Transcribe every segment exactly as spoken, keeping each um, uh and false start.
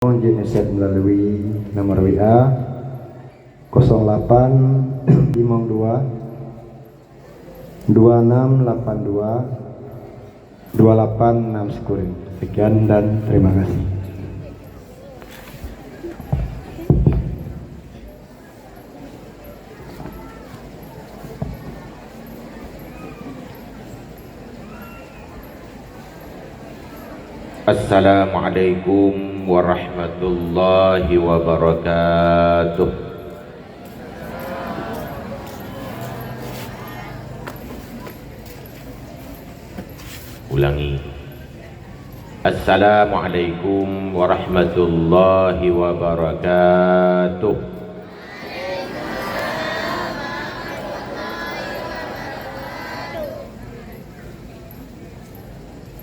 Jeuet neuseut meulalu nomor W A kosong lapan limong dua, dua enam lapan dua, dua lapan enam sekuring. Sekian dan terima kasih. Assalamualaikum warahmatullahi wabarakatuh. Ulangi. Assalamualaikum warahmatullahi wabarakatuh.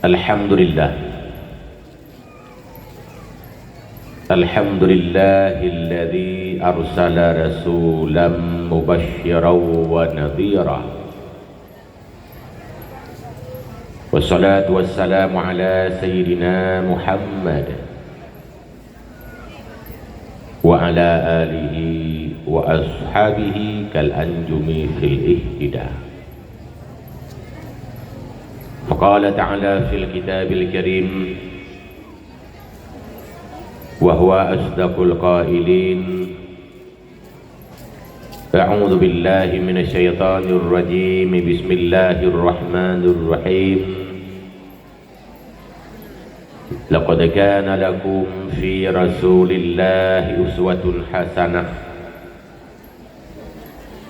Alhamdulillah. Alhamdulillahilladzi arsala rasulam mubasysyiran wa nadhira. Wassalatu wassalamu ala sayyidina Muhammad wa ala alihi wa ashabihi kal anjumi fil ihtida. Faqala ta'ala fil kitabil karim, wa huwa asdaqul qailin. A'udzu billahi minasy syaithanir rajim. Bismillahirrahmanirrahim. Laqad kana lakum fi Rasulillahi uswatun hasanah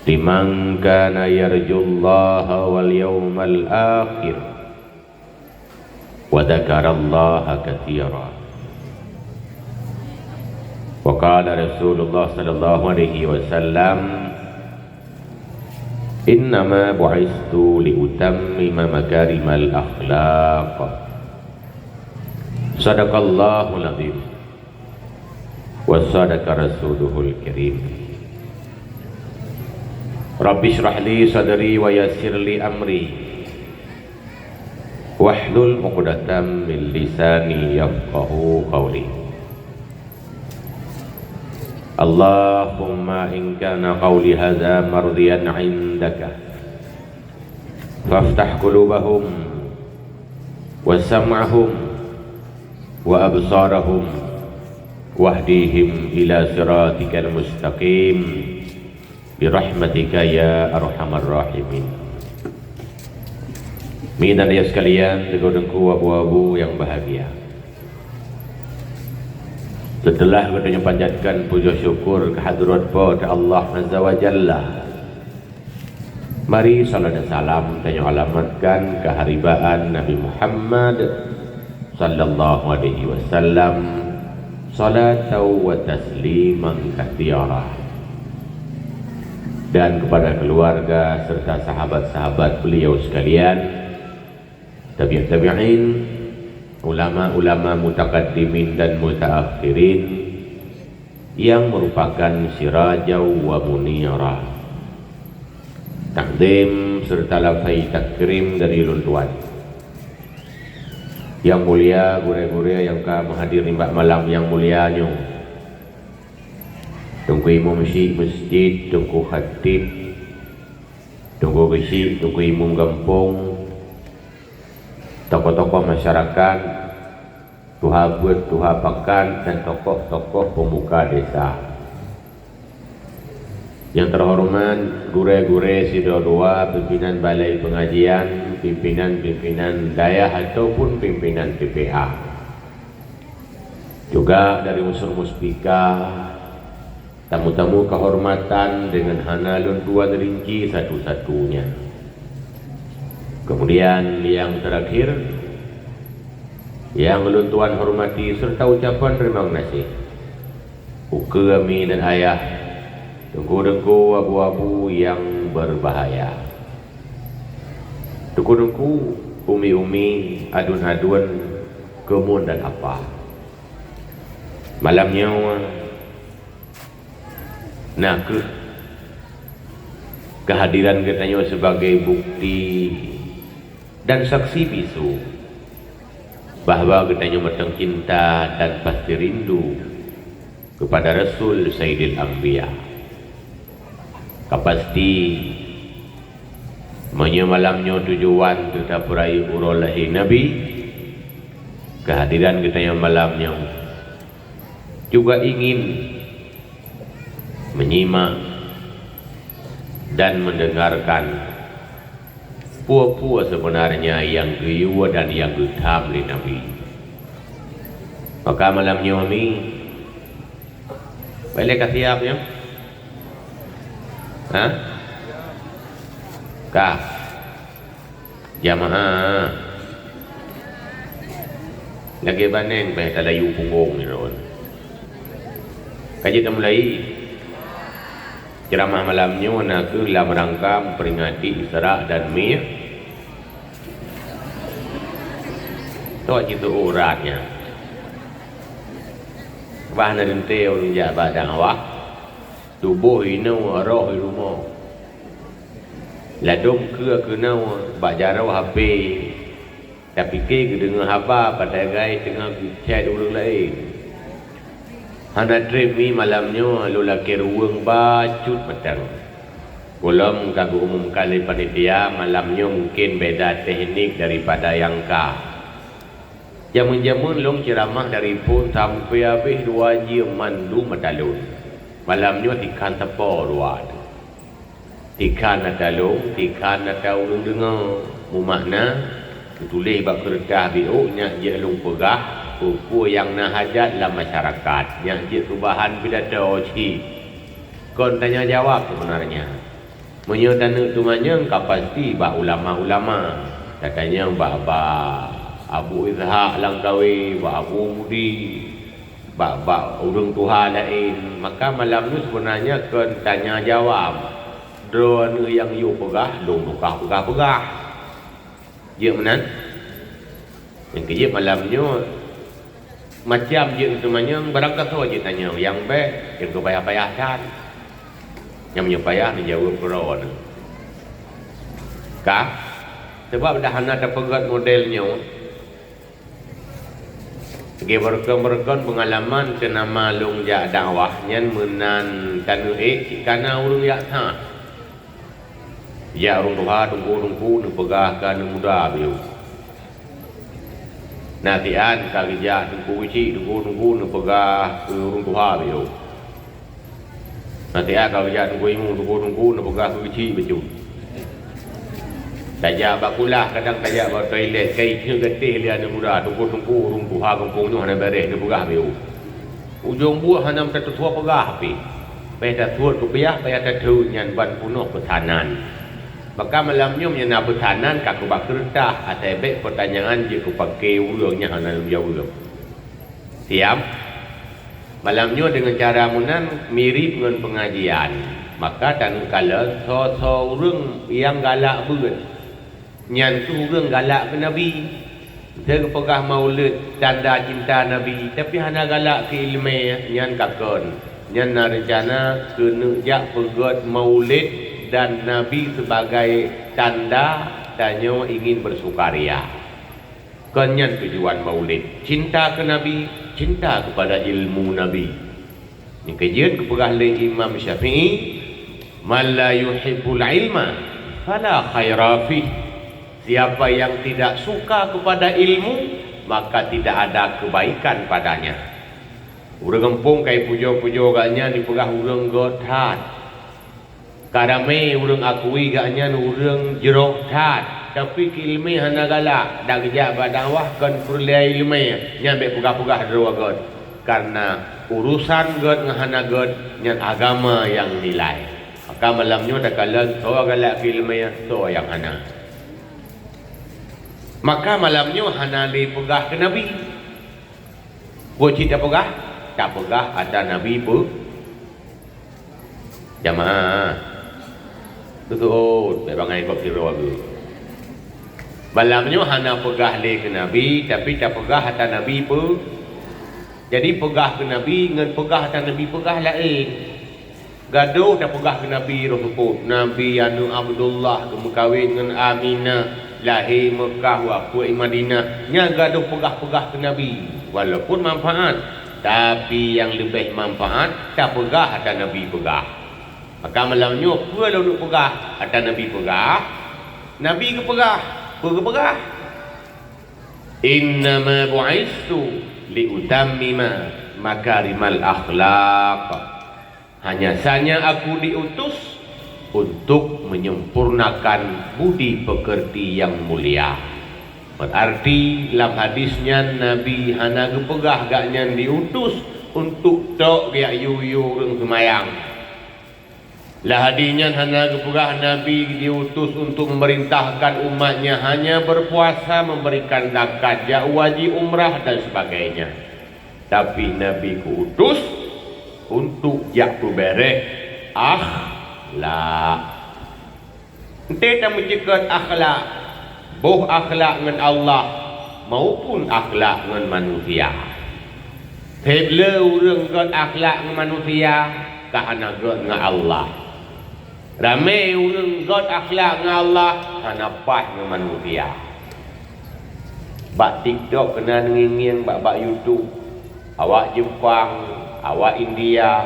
liman kana yarjullaha wal yawmal akhir wa dzakarallaha katsira. Wa qala Rasulullah sallallahu alaihi wasallam, "Innama bu'istu li utammima makarimal akhlaq." Sadaqallahul azim. Wa sadaqa rasuluhul karim. Rabbi shrah li sadri wa yassir li amri. Wahlul uqdatam min lisani yafqahu qawli. Allahumma in kana qawli hadza mardiyan indaka, faftah qulubahum wa sam'ahum wa absarahum wahdihim ila siratikal mustaqim birahmatika ya arhamar rahimin. Mi dan ayah sekalian, teungku-teungku, abu-abu yang bahagia. Setelah geutanyoe panjatkan puja syukur keu hadrat Po teu Allah Azza wa Jalla, mari salat dan salam tanyoe alamatkan keu haribaan Nabi Muhammad sallallahu alaihi wasallam, salatan wa tasliman katsira. Dan kepada keluarga serta sahabat-sahabat beliau sekalian, tabi'ut tabi'in, ulama-ulama mutakaddimin dan mutaakhirin yang merupakan sirajau wa munira. Takdim serta lafai takrim dari ulôn tuan. Yang mulia gurée-gurée nyang ka meuhadir nibak malam nyang mulia nyoe. Teungku Imum Syik Masjid, Teungku Khatib, Teungku Geuchik, Teungku Imum Gampông, tokoh-tokoh masyarakat, tuha beuet, tuha pakat, dan tokoh-tokoh peumuka desa. Yang terhormat gurée-gurée sidroe dua, pimpinan balai pengajian, pimpinan-pimpinan dayah ataupun pimpinan P P A. Juga dari unsur muspika, tamu-tamu kehormatan dengan hana lôn tuan rinci satu-satunya. Kemudian yang terakhir, yang lôn tuan hormati serta ucapan terima kasih, ukeue ami dan ayah, teungku-teungku, abu-abu yang berbahaya, teungku-teungku, umi-umi, aduen-aduen, keumuen dan apa. Malam nyoe na kheueh kehadiran geutanyoe sebagai bukti dan saksi bisu bahwa geutanyoe mantong cinta dan pasti rindu kepada Rasul Sayyidil Anbiya. Ka pasti, meunyoe malam nyoe tujuan teuta peurayeuk uroe lahé Nabi, kehadiran geutanyoe malam nyoe juga ingin menyimak dan mendengarkan peue-peue sebenarnya nyang geuyue dan nyang geutham lé Nabi. Maka malam nyoe mi, bèk lé ka siap nyoe? Ha? Ka. Jamaah. Lagèe baneng bèk talayu punggong nyoe. Ka jeuet tamulai. Ceramah malam nyoe na kheueh lam rangka memperingati Isra dan Mi-, toh cit urat nyan. Bah na teuntèe ureueng jak bak dakwah, tuboh inoe, roh i rumoh. Ladôm keue keunoe bak jaroe H P. Tapike geudeungoe haba padahai teungoh geuchat ureueng laén. Hana trép mi malam nyoe lôn lakèe ruweueng bacut mantong. Gohlom ka geuumumkan lé panitia, malam nyoe mungken beda teknik daripada nyang ka. Jameun-jameun lôn ceuramah dari phôn sampoe habéh dua jeuem mandum mata lôn. Malam nyoe tikhan sapo dua. Tikhan ata lôn, tikhan ata ureueng deungoe. Meumakna, teutuléh bak keureutah B O, nyak jeuet lôn peugah peue-peue nyang na hajat lam masyarakat. Nyak jeuet keu bahan pidato cit. Kon tanya jawab sebenarnya. Meunyoe taneuk teumanyong ka pasti bak ulama-ulama. Tatanyong bak, bak Abu Ishaq Langkawi, bak Abu Mudi, bak, bak ureueng tuha laén, maka malam nyoe sebenarnya kon tanya jawab. Droeneuh nyang yue peugah, lôn tukang peugah-peugah. Jeuet meunan? Nyang keujeuet malam nyoe macam jeuet teumanyong, barangkasoe jeuet tanyong, nyang bèk, nyang keu payah-payah that. Nyang meunyoe payah neujaweueb keudroe neuh. Ka? Sabab dah hana tapeugöt model nyoe. Lagèe beureugon-beureugon peungalaman keu nama lôn jak dakwah nyan meunan taneuk ék cit kana ureueng jak that. Jak ureueng tuha teungku-teungku neupeugah keu aneuk muda biyeu. Na siat ka geujak teungku keuchik teungku-teungku neupeugah keu ureueng tuha biyeu. Até ka geujak teungku imeum, teungku-teungku neupeugah keu keuchik bacut. Tajak bak kulah, kadang tajak bak toilet, ka jiteuek gatéh lé aneuk muda, teungku-teungku ureueng tuha gampông nyoe hana bèrèh neupeugah biyeu. Ujông buet hana meutateupeue peugah pih. Payah tasuet keupiah, payah tatheun nyan ban peunoh peusanan. Maka malam nyoe meunyoe na peusanan ka keubah keureutah, asai bèk peutanyaan jeuet keupaké ureueng nyang hana lôn jaweueb. Siap? Malam nyoe deungon cara meunan mirip ngon peungajian, maka taneuk kalon soe-soe ureueng nyang galak beuet. Nyan kheueh ureueng galak keu Nabi. Teuh geupeugah maulid tanda cinta Nabi, tapi hana galak keu ileumèe, nyan ka kon. Nyan na reuncana keuneuk jak peugöt maulid dan Nabi sibagai tanda tanyoe ingin bersukaria. Kon nyan tujuan maulid, cinta keu Nabi, cinta keupada ilmu Nabi. Nyang keujeuet geupeugah lé Imam Syafi'i, "Man la yuhibbul ilma, fala khaira fih." Siapa yang tidak suka kepada ilmu, maka tidak ada kebaikan padanya. Ureueng gampông ka jipujoe-pujoe gobnyan, jipeugah ureueng göt that. Ka ramé ureueng akui gobnyan ureueng jroh that, tapi keu ileumèe hana galak, dak geujak bak dakwah kon peureulèe ileumèe, nyan bèk peugah-peugah droe göt. Kareuna urusan göt ngon hana göt nyan agama nyang nilai. Maka malam nyoe takalon soe galak keu ileumèe, soe nyang hana. Maka malam nyoe hana lé peugah keu Nabi. Peue cit tapeugah? Tapeugah atra Nabi peu-, jamaah. Teutuot, bèk bangai gob sidroe geuh. Malam nyoe hana peugah lé keu Nabi, tapi tapeugah atra Nabi peu-, jadi peugah keu Nabi ngon peugah atra Nabi peugah laén. Gadôh tapeugah keu Nabi roh seupôt, Nabi aneuk Abdullah geumeukawen ngon Aminah. Lahé Meukah u apui Madinah, nyan gadôh peugah-peugah keu Nabi, walaupun manfaat, tapi nyang leubeh manfaat tapeugah ata Nabi peugah. Maka malam nyoe peue lôn peugah ata Nabi peugah? Nabi geupeugah, peue geupeugah? "Innama bu'istu liutammima makarimal akhlaq." Hanya saja aku diutus untuk menyempurnakan budi pekerti yang mulia. Berarti lam hadis nyan Nabi hana geupeugah gobnyan diutus untuk tok geuyue-yue ureuëng seumayang. Lam hadis nyan hana geupeugah Nabi diutus untuk memerintahkan umatnya hanya berpuasa, memberikan zakat, jak haji, umrah dan sebagainya. Tapi Nabi geuutus untuk jak peubereh akhlak. Enteuk tameuceukeut akhlak, boh akhlak ngon Allah maupun akhlak ngon manusia. Seb le ureuëng gét akhlak ngon manusia, ka hana gét ngon Allah. Ramé ureuëng gét akhlak ngon Allah, hana paih ngon manusia. Bak TikTok keunan ngieng-ngieng, bak, bak YouTube, awak Jepang, awak India,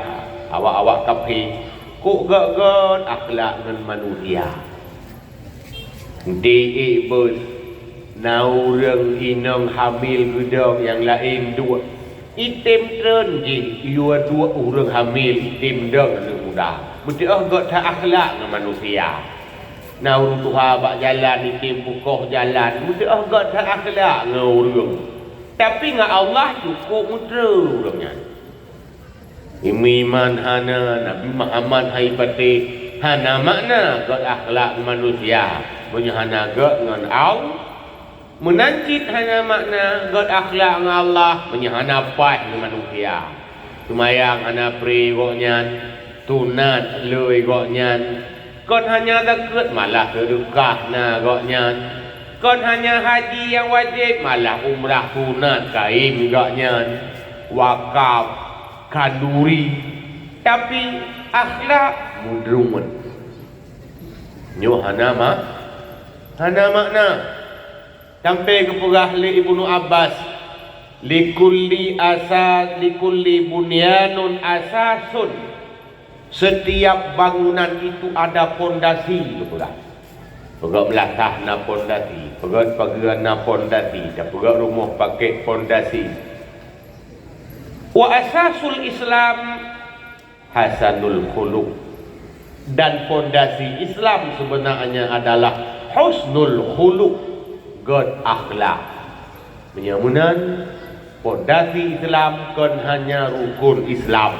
awak-awak kafé, kok gét-gét akhlak ngon manusia. Di ék beuet, na ureuëng inong hamil geudong nyang laén duek, item treun jih yue duek ureuëng hamil item dong aneuk muda. Meuteuoh gét that akhlak ngon manusia. Na ureuëng tuha bak jalan item pukoh jalan, meuteuoh gét that akhlak ngon ureuëng. Tapi ngon Allah cukôp meutreun ureuëng nyan. Iman hana, Nabi Muhammad hai patéh, hana makna gét akhlak manusia meunyoe hana gét ngon Allah. Meunan cit hana makna gét akhlak ngon Allah meunyoe hana paih ngon manusia. Seumayang hana pré gobnyan, sunat lé gobnyan, kon hanya zakeuet malah seudeukah na gobnyan, kon hanya haji nyang wajéb malah umrah sunat kaém gobnyan, wakaf, khanduri, tapi akhlak meudruet. Nyoe hana ma-, hana makna. Sampai geupeugah lé Ibnu Abbas, "Likulli asa-, likulli bunyanun asasun." Setiap bangunan itu ada pondasi, geupeugah. Peugét meulasah na pondasi, peugét pageue na pondasi, dan peugét rumoh pakai pondasi. Wa asasul Islam hasanul khuluq. Dan pondasi Islam sebenarnya adalah husnul khuluq, gét akhlak. Meunyoe meunan, pondasi Islam kon hanya rukun Islam.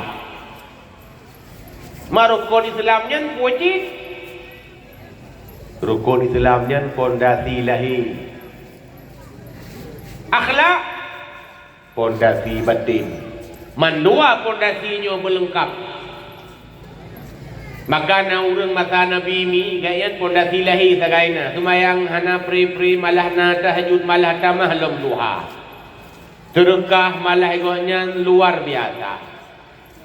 Ma rukun Islam nyan peue cit? Rukun Islam nyan pondasi lahé. Akhlak, pondasi batin. Mandua pondasi nyoe beuleungkap. Maka na ureuëng masa Nabi mi, gobnyan pondasi lahé sagai na, seumayang hana pré-pré, malah na tahajud, malah tamah lom duha. Seudeukah malah gobnyan luar biasa.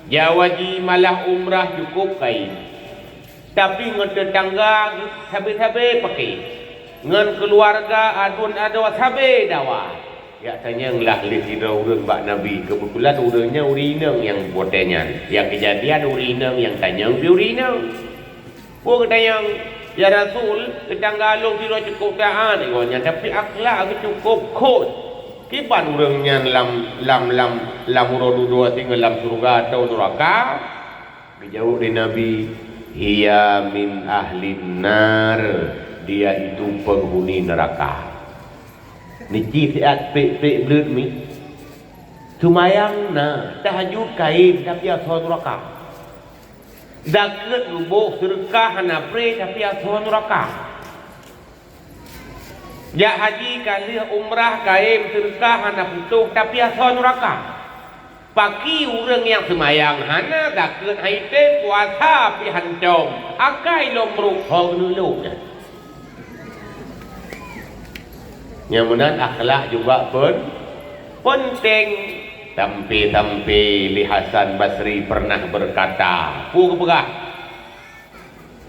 Jak haji malah umrah cukôp kaém. Tapi ngon teutangga sabe-sabe paké. Ngon keuluwarga aduen adoe sabe dawa. Jak tanyong lah lé sidroe ureuëng bak Nabi, keubeutulan ureuëng nyan ureuëng inong nyang watée nyan. Nyang keujadian ureuëng inong, nyang tanyong pih ureuëng inong. Peue geutanyong, "Ya Rasul, teutangga lôn sidroe cukôp taát gobnyan, tapi akhlak geuh cukôp khot. Kiban ureuëng nyan lam, lam, lam, lam uroe dudoe singoh lam syeuruga atawa neuraka?" Geujaweueb lé Nabi, "Hiya min ahlin nar, dia itu penghuni neraka." Neuci siat pék-pék bleuet mi. Seumayang na, tahajud kaém, tapi asoe neuraka. Zakeuet muboh, seudeukah hana pré, tapi asoe neuraka. Jak haji ka lheueh, umrah kaém, seudeukah hana putôh, tapi asoe neuraka. Pakri ureuëng nyang seumayang hana, zakeuet hana item, puasa pih hantom, akai lom brok ho geuneulok nyan. Nyang meunan akhlak juga pen-, penting. Sampai-sampai lé Hasan Basri pernah berkata, peue geupeugah,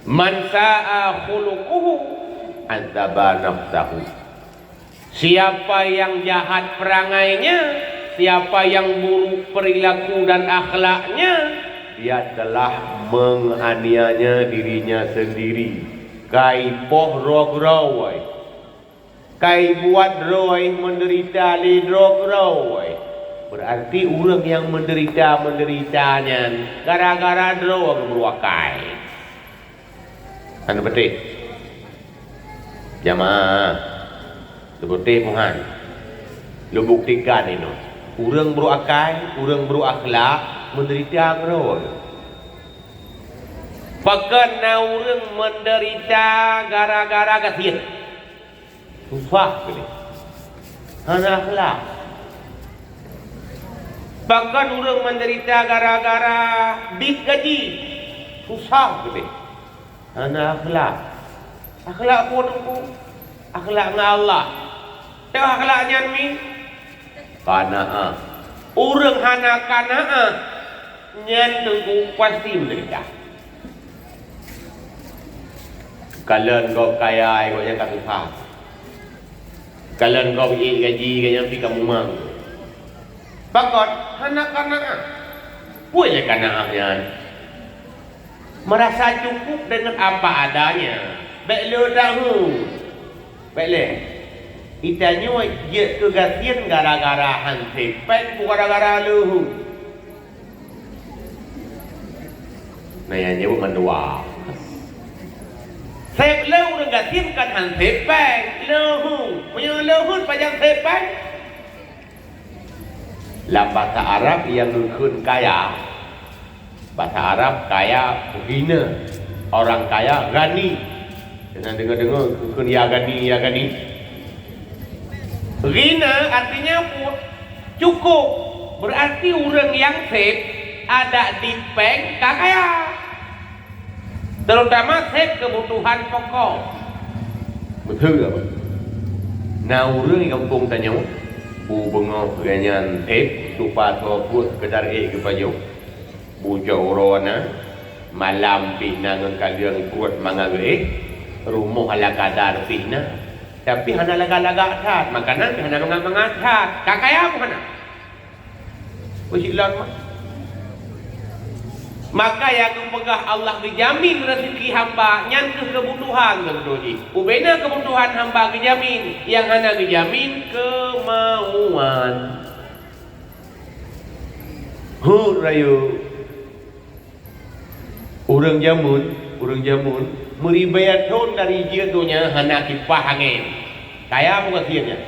"Man sa'a khuluquhu, Adzaba nafsahu. Siapa yang jahat perangainya, siapa yang buruk perilaku dan akhlaknya, dia telah menganiaya dirinya sendiri. Ka ipoh droe keudroe. Ka ibuat droe menderita lé droe keudroe. Berarti ureuëng nyang menderita-menderita nyan gara-gara droe geubri akai. Hana beutôi. Jamaah, leubeutôi muhan. Lôn buktikan inoe. Ureuëng brok akai, ureuëng brok akhlak, menderita keudroe. Pakon na ureuëng menderita gara-gara gasien? Susah keudeh. Hana akhlak. Pakon ureuëng menderita gara-gara bit gaji? Susah keudeh. Hana akhlak. Akhlak peue Teungku? Akhlak ngon Allah. Teuh akhlak nyan mi? Qanaah. Ureuëng hana qanaah, nyan Teungku pasti menderita. Kalon gob kaya, gobnyan ka susah. Kalon gob ék gaji, gobnyan pih ka mumang. Pakon? Hana qanaah. Peue lé qanaah nyan? Merasa cukup dengan apa adanya. Bék le tahu. Bék le. Geutanyoe jeuet keu gasien gara-gara han sép péng, bukan gara-gara leuheung. Nah, nyang nyoe mandua. Sép le ureuëng gasien kan han sép péng, leuheung. Meunyoe leuheung pajan sép péng? Lam basa Arab nyang geukheun kaya, basa Arab kaya ghina, orang kaya ghani. Deungon deungon-deungon geukheun ya ghani, ya ghani. Ghina artinya pu-, cukup. Berarti ureuëng nyang sép adak di péng ka kaya. Terutama sép keubutuhan pokok. Beutôi apa? Na ureuëng di gampông tanyoe, bu beungoh gobnyan sép tupa soe peuet seukeudar ék geupajoh. Bu cok uroe na, malam pih na ngon kaleueng pruet mangat geuéh, rumoh ala kadar pih na. Tapi hana lagak-lagak that, makanan pih hana mangat-mangat that. Ka kaya pun hana. Beusiklon mah. Maka nyang geupeugah Allah geujamin rezeki hamba, nyan keuh keubutuhan seubeutoe jih. Ubena keubutuhan hamba geujamin, nyang hana geujamin keumauan. Hut rayeuk. Ureuëng jameun, ureuëng jameun, meuribèe thon dari jeuet donya hana kipah angén. Kaya bukan gasien nyan.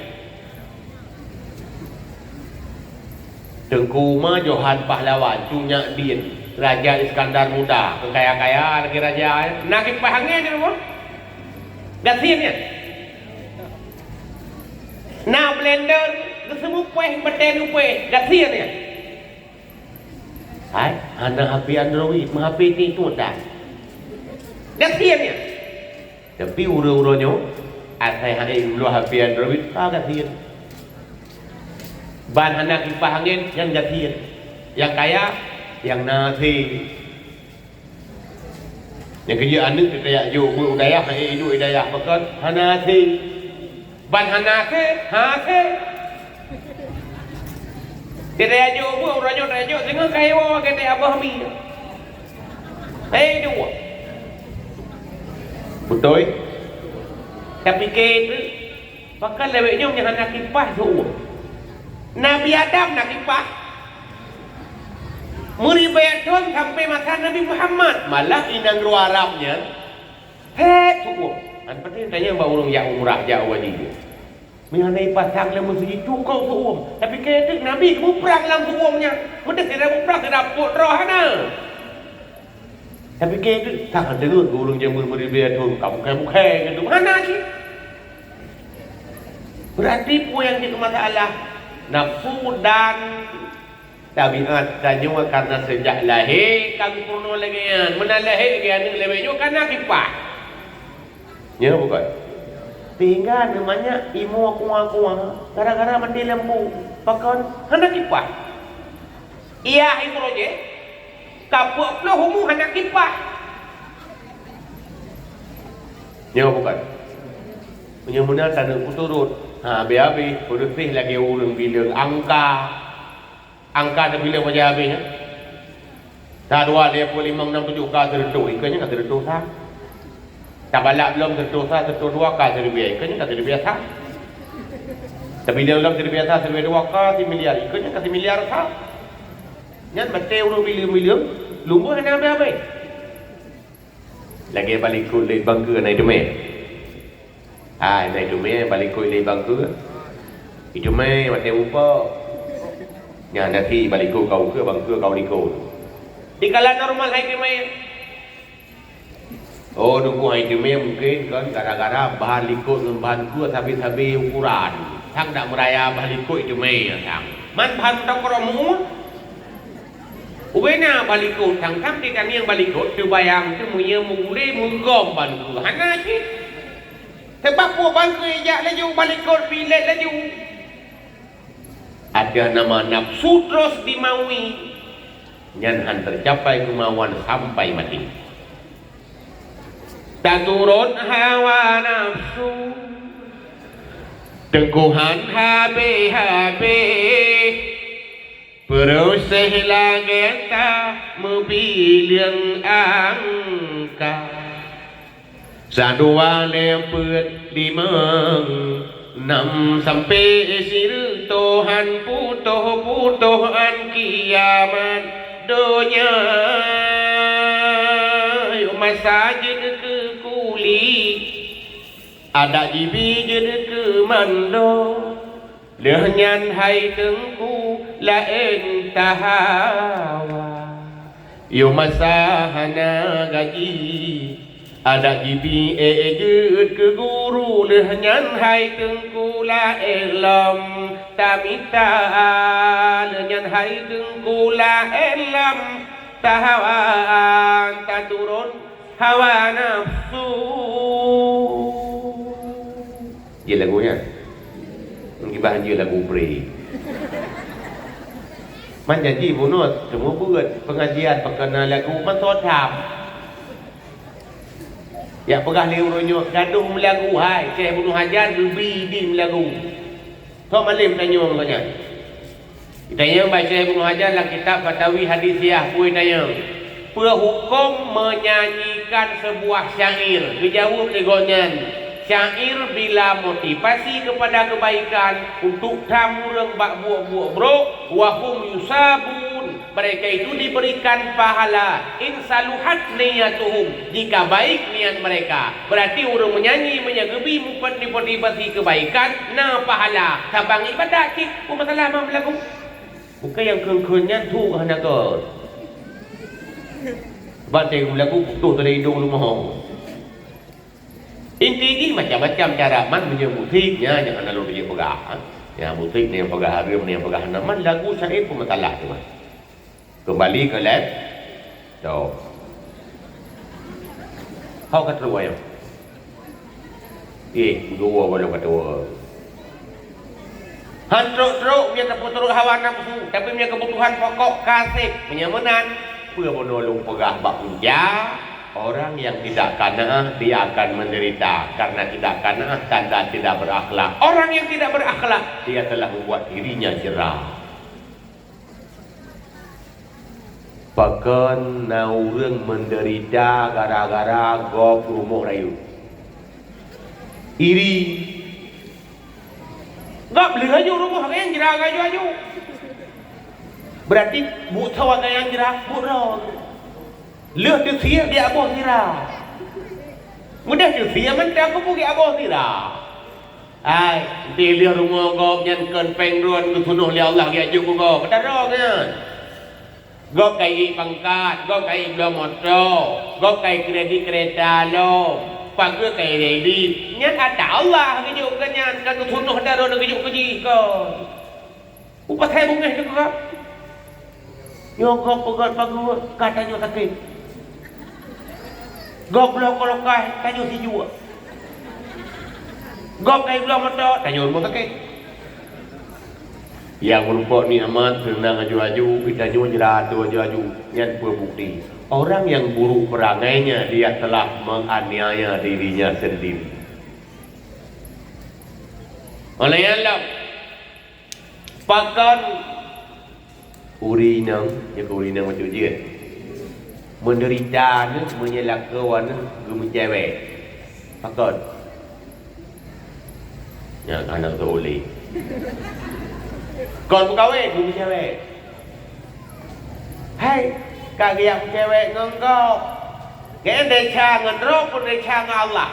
Teungku Uma Johan Pahlawan, Cut Nyak Dien, Raja Iskandar Muda, keu kaya-kaya lagèe raja, na kipah angén nyan apa? Gasien nyan. Na blender, geuseumeuk péh, batèe geupéh, gasien nyan. Hai, hana H P Android, meuh H P ti tu dah. Gasien nyan. Tapi uroe-uroe nyoe, asai hai meuluah H P Android, ka gasien. Ban hana kipah angén, nyan gasien. Nyang kaya, nyang na asai. Nyang keujeuet aneuk teuka jak jok beuet u dayah, eh, iduek i dayah pakon hana asai. Ban hana asai, ha asai. Teuka jak jok beuet, uroe nyoe teuka jak jok, singoh ka iwoe lagèe abah mi. Eh, iduek. Beutôi. Tapi keu Pakon lawét nyoe nyang hana kipah seuuem? Nabi Adam na kipah. Meuribèe thon sampoe masa Nabi Muhammad, malah i nanggroe Arab nyan sép seuuem. An peunteng tanyong bak ureueng jak umrah, jak haji. Meuhana ipasang lam meuseujid cukôp seuuem, tapi keu Nabi geumuprang lam seuuem nyan. Meudeh sira muprang, sira peuet droe hana. Tapi keu itu, sang deungon ureueng jameun meuribèe thon, ka bukai-bukai keu itu. Hana cit. Berarti peue nyang jeuet keu masalah? Nafsu dan tabiat tanyoe karena seujak lahé ka geupeurunoe lagèe nyan. Meunan lahé lagèe aneuk lawét nyoe ka na kipah. Nyo bukan? Sehingga aneuk manyak imoe kuah-kuah gara-gara maté lampu. Pakon? Hana kipah. Iya, ibu roje. Ka peuet ploh umu hana kipah. Nyo bukan? Meunyoe meunan taneuk peuturot, ha, habéh-habéh, peureuséh lagée ureuëng bileueng angka. Angka tabileueng pajan habéh nyan? Sa, dua, lhée, peuet, limong, nam, tujoh, ka sireutôh, ikeue nyan ka sireutôh sa. Tabalak lom sireutôh sa, sireutôh dua, ka siribée, ikeue nyan ka siribée sa. Tabileueng lom siribée sa, siribée dua, ka similiar, ikeue nyan ka similiar sa. Nyan batée ureuëng bileueng-bileueng, lumboi hana habéh-habéh. Lagée balikot lé bangkeue na iteumé. Hai, na iteumé balikot lé bangkeue. Iteumé watée mupa. Nyan na si balikot ka ukeue, bangkeue ka likot. Dikala normal hai iteumé. Oh, dukung hai iteumé mungken kan gara-gara bahan likot ngon bahan keue sabe-sabe ukuran. Sang dak meuraya bahan likot iteumé sang. Man bahan tokroh mu'un. Ubena balikot, sang-sang titanieng balikot, teubayang teuh meunyoe meugulé meugom ban keu hana cit. Sabab peue ban keu ijak laju balikot pilet laju. Ada nama nafsu terus dimaui, nyan han tercapai kemauan sampai mati. Taturot hawa nafsu, teungku han habéh-habéh. Peureuséh lagée ta meubileueng angka. Sa, dua, lhée, peuet, limong, nam, sampoe sireutôh, han putôh-putôh án kiamat donya. Yôh masa jeuet keu kuli, adak jibi jeuet keu mando. Lheueh nyan hai teungku laén tahawa. Yôh masa hana gaji, adak jibi ék jeuet keu guru. Lheueh nyan hai teungku laén lom tamita. Lheueh nyan hai teungku laén lom tahawa, taturot hawa nafsu. Jeuet lagu nyan. Gibah jeuet lagu bre. Man janji bunoe teuma buet pengajian pakon na lagu man sodam. Yak peugah lé uroe nyoe gadoh meulagu hai, Syekh Ibnu Hajar geubi di meulagu. Soe malém tanyong gobnyan? Itanyong bak Syekh Ibnu Hajar lam kitab Fatawi Hadisiyah, peue itanyong? Peue hukôm meunyanyikan seubuah syair? Geujaweueb lé gobnyan, syair bila motivasi keupada keubaikan untuk tham ureuëng bak buet-buet brok, wa hum yusabun, mereka itu diberikan pahala, in saluhat niyatuhum, jika baik niat mereka. Berarti ureuëng meunyanyi meunyoe geubi mupat motivasi keubaikan, na pahala. Sabang ibadat cit, peue masalah meulagu? Bukon nyang kheun-kheun nyan su hana kon. Bak teuh lagu putôh dari idong leumoh. Inti jih macam-macam cara man meunyoe musik nyan nyang hana lôn jeuet peugah. Ya, musik ni nyang peugah hareuem, ni nyang peugah hana. Man lagu syair pun masalah tu, man. Keumbali keu lép. Toh. Hok ka trok ayong. Eh, dua baru ka trok. Han trok-trok meunyoe tapeuturot hawa nafsu, tapi meunyoe keubutuhan pokok ka sép. Meunyoe meunan, peue bunoe lôn peugah bak puja, orang yang tidak qanaah, dia akan menderita. Karena tidak qanaah tanda tidak berakhlak. Orang yang tidak berakhlak, dia telah membuat dirinya jera. Pakon na ureuëng meudeurita gara-gara gob rumoh rayeuk? Iri. Gob lheueh aju rumoh, nyang jra aju-aju. Berarti buet sawa nyang jra, buet droe. Lheueh teusie di aboh sira. Mudah teusie mantong keupeue di aboh sira. Hai, di lheueh rumoh gob nyan kon péng droen geutunoh lé Allah geujak jok keu gob. Padahai droe nyan. Gob ka ié pangkat, gob ka ié bloe moto, gob ka ié kredit keureta lom, pakon ka ié kredit. Nyan ata Allah geujok keu nyan, ka geutunoh ata droen geujok keu jih kon. Upasai beungéh teuka. Nyoe gob peugöt bagoe, ka tanyoe sakét. Gob bloe kolokai, tanyoe sijuek. Gob kai bloe moto, tanyoe rumoh sakét. Nyang meurumpok nikmat seunang aju-aju, geutanyoe jra aju-aju. Nyan peue bukti? Orang yang buruk perangainya, dia telah menganiaya dirinya sendiri. Oleh nyan lom, pakon ureueng inong, ya keu ureueng inong bacut jeuet, meudeurita nyoe meunyoe lakoe nyoe geumeucewek? Pakon? Nyan hana teuoleh. Kon meukawen, geumeucewek. Hai, ka geujak meucewek ngon gob. Nyan desya ngon droe peureulèe desya ngon Allah.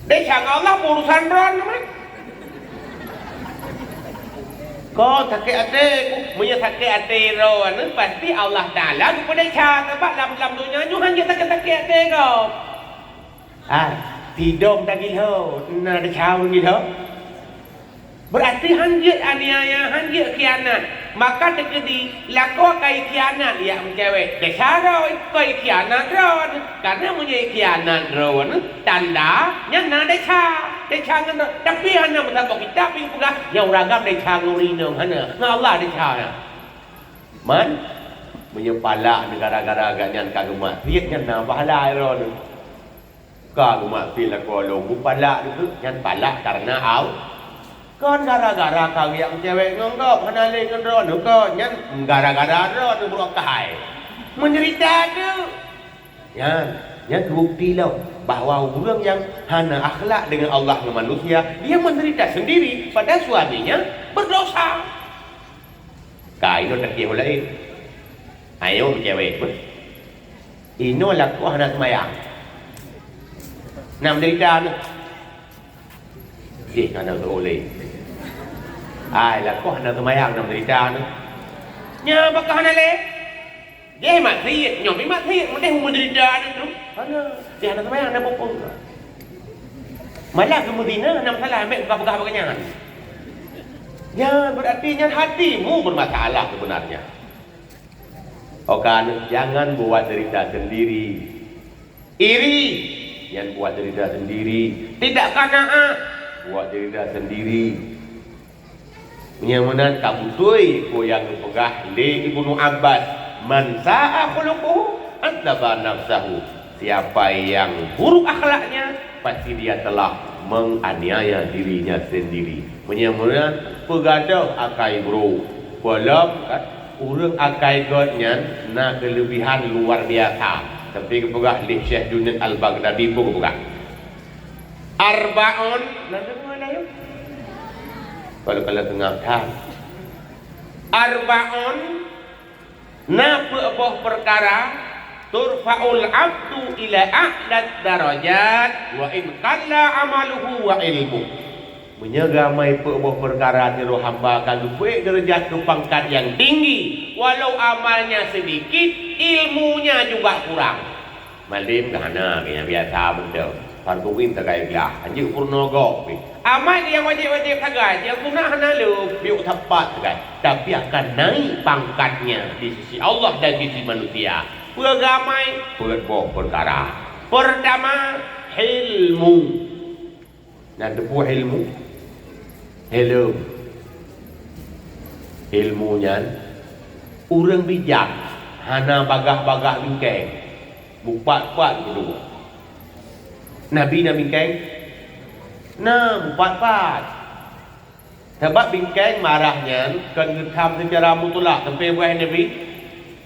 Desya ngon Allah urusan droe nyoe mah. Kon sakét até, meunyoe sakét até droe nyoe, pasti Allah Taala geupeudesya, sabab lam, lam donya nyoe hana sakét-sakét até gob. Ah, sidom tagilho, na desya ureueng gilho. Beurati han jeuet aniaya, han jeuet khianat. Maka teukeudi lakoe ka ikhianat jak meucewek, desya droe, ka ikhianat droe. Karena meunyoe ikhianat droe, tanda nyan na desya. Desya ngon droe. Tapi hana meusaboh kitab pih peugah, nyang uragam desya ngon ureueng inong, hana. Ngon Allah desya nyan. Man, meunyoe palak nyoe gara-gara gobnyan ka geumaksiet, nyan na pahala droe. Ka geumaksiet lakoe lôn, beupalak dikeue, nyan palak kareuna Allah. Kon gara-gara ka geujak meucewek ngon gob, hana lé ngon droeneuh, kon nyan gara-gara droeneuh brok keuhai. Meudeurita teuk. Nyan, nyan teubukti lom bahwa ureueng nyang hana akhlak deungon Allah ngon manusia, dia menderita sendiri, padahal suaminya berdosa. Ka inoe takiôh laén. Ayo meucewek pun. Inoe lakoe hana seumayang. Na meudeurita nyoe. Jih hana teuoleh. Ai, lakoe hana seumayang na meudeurita nyoe. Nyan bak hana lé. Jih maksiet, nyoe pih maksiet, meudeh meudeurita nyoe tu. Hana, jih hana seumayang na peue-peue. Malah geumeudeurita hana masalah, ambek peugah-peugah bak nyan. Nyan berarti nyan hatimu bermasalah sebenarnya. Oke, jangan buat derita sendiri. Iri, nyan buat derita sendiri. Tidak qanaah, buat derita sendiri. Nyang meunan ka beutôi peue nyang geupeugah lé Ibnu Abbas, "Man sa'a khuluquhu, adzaba nafsahu." Siapa yang buruk akhlaknya, pasti dia telah menganiaya dirinya sendiri. Meunyoe meunan, peugadôh akai brôk. Peulom, kan? Ureueng akai gét nyan na keulebihan luar biasa. Tapi geupeugah lé Syekh Junaid Al-Baghdadi pun geupeugah. Arbaun, na deungoe na yum? Kalau, kalau teungoh that. Arbaun, na peuet boh peukara, turfa'ul abdu ila a'la darajat wa in qalla amaluhu wa ilmu. Meunyoe geuamai peuet boh peukara sidroe hamba ka geubeuet deurajat keu pangkat nyang tinggi, walau amalnya sedikit, ilmunya juga kurang. Malem ka hana, nyang biasa mantong. Fardu ain sagai glah, hanjeuet peurunoe gob pih. Amal nyang wajéb-wajéb sagai, nyang sunat hana le, piôh sapat sagai. Tapi akan naik pangkatnya di sisi Allah dan di sisi manusia. Peue geuamai? Peuet boh peukara. Peurtama, hilmu. Na teupeue ilmu? Ilmu. Ilmu nyan ureueng bijak, hana bagah-bagah bingkeng, mupat-pat geuduek. Nabi na bingkeng? Na, mupat-pat. Sabab bingkeng marah nyan kon geutham seucara mutlak, sampai buet Nabi,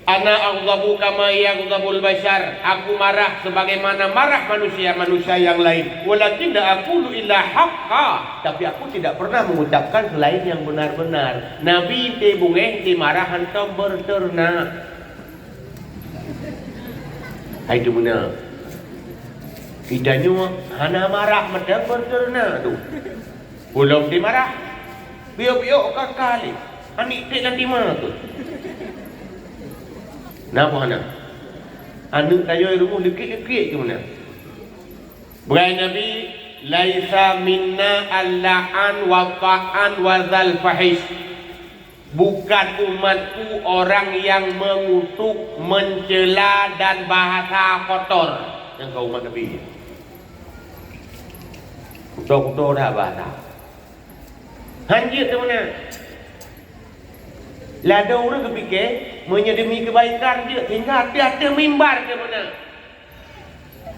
"Ana aghdabu kama yaghdabul bashar." Aku marah sebagaimana marah manusia-manusia yang lain. "Walakin la aqulu illa haqqa." Tapi aku tidak pernah mengucapkan selain yang benar-benar. Nabi ente beungéh, ente marah hantom beuteureuna. Hai tu meunan. Geutanyoe hana marah mantong beuteureuna tu. Ulôn dimarah. Piôh-piôh ka kali. Aneuk trép lam tima tu. Na boh aneuk. Aneuk tayue rumoh likit-likit tu na. Beugai Nabi, "Laisa minna al-la'an wa ta'an wa zal fahish." Bukan umatku orang yang mengutuk, mencela, dan bahasa kotor. Nyang ka umat Nabi. Kuto-kuto dah bahasa. Hanjeuet tu meunan. Ladôm ureueng geupike, meunyoe demi keubaikan jeuet, sehingga ateueh-ateueh mimbar tu meunan.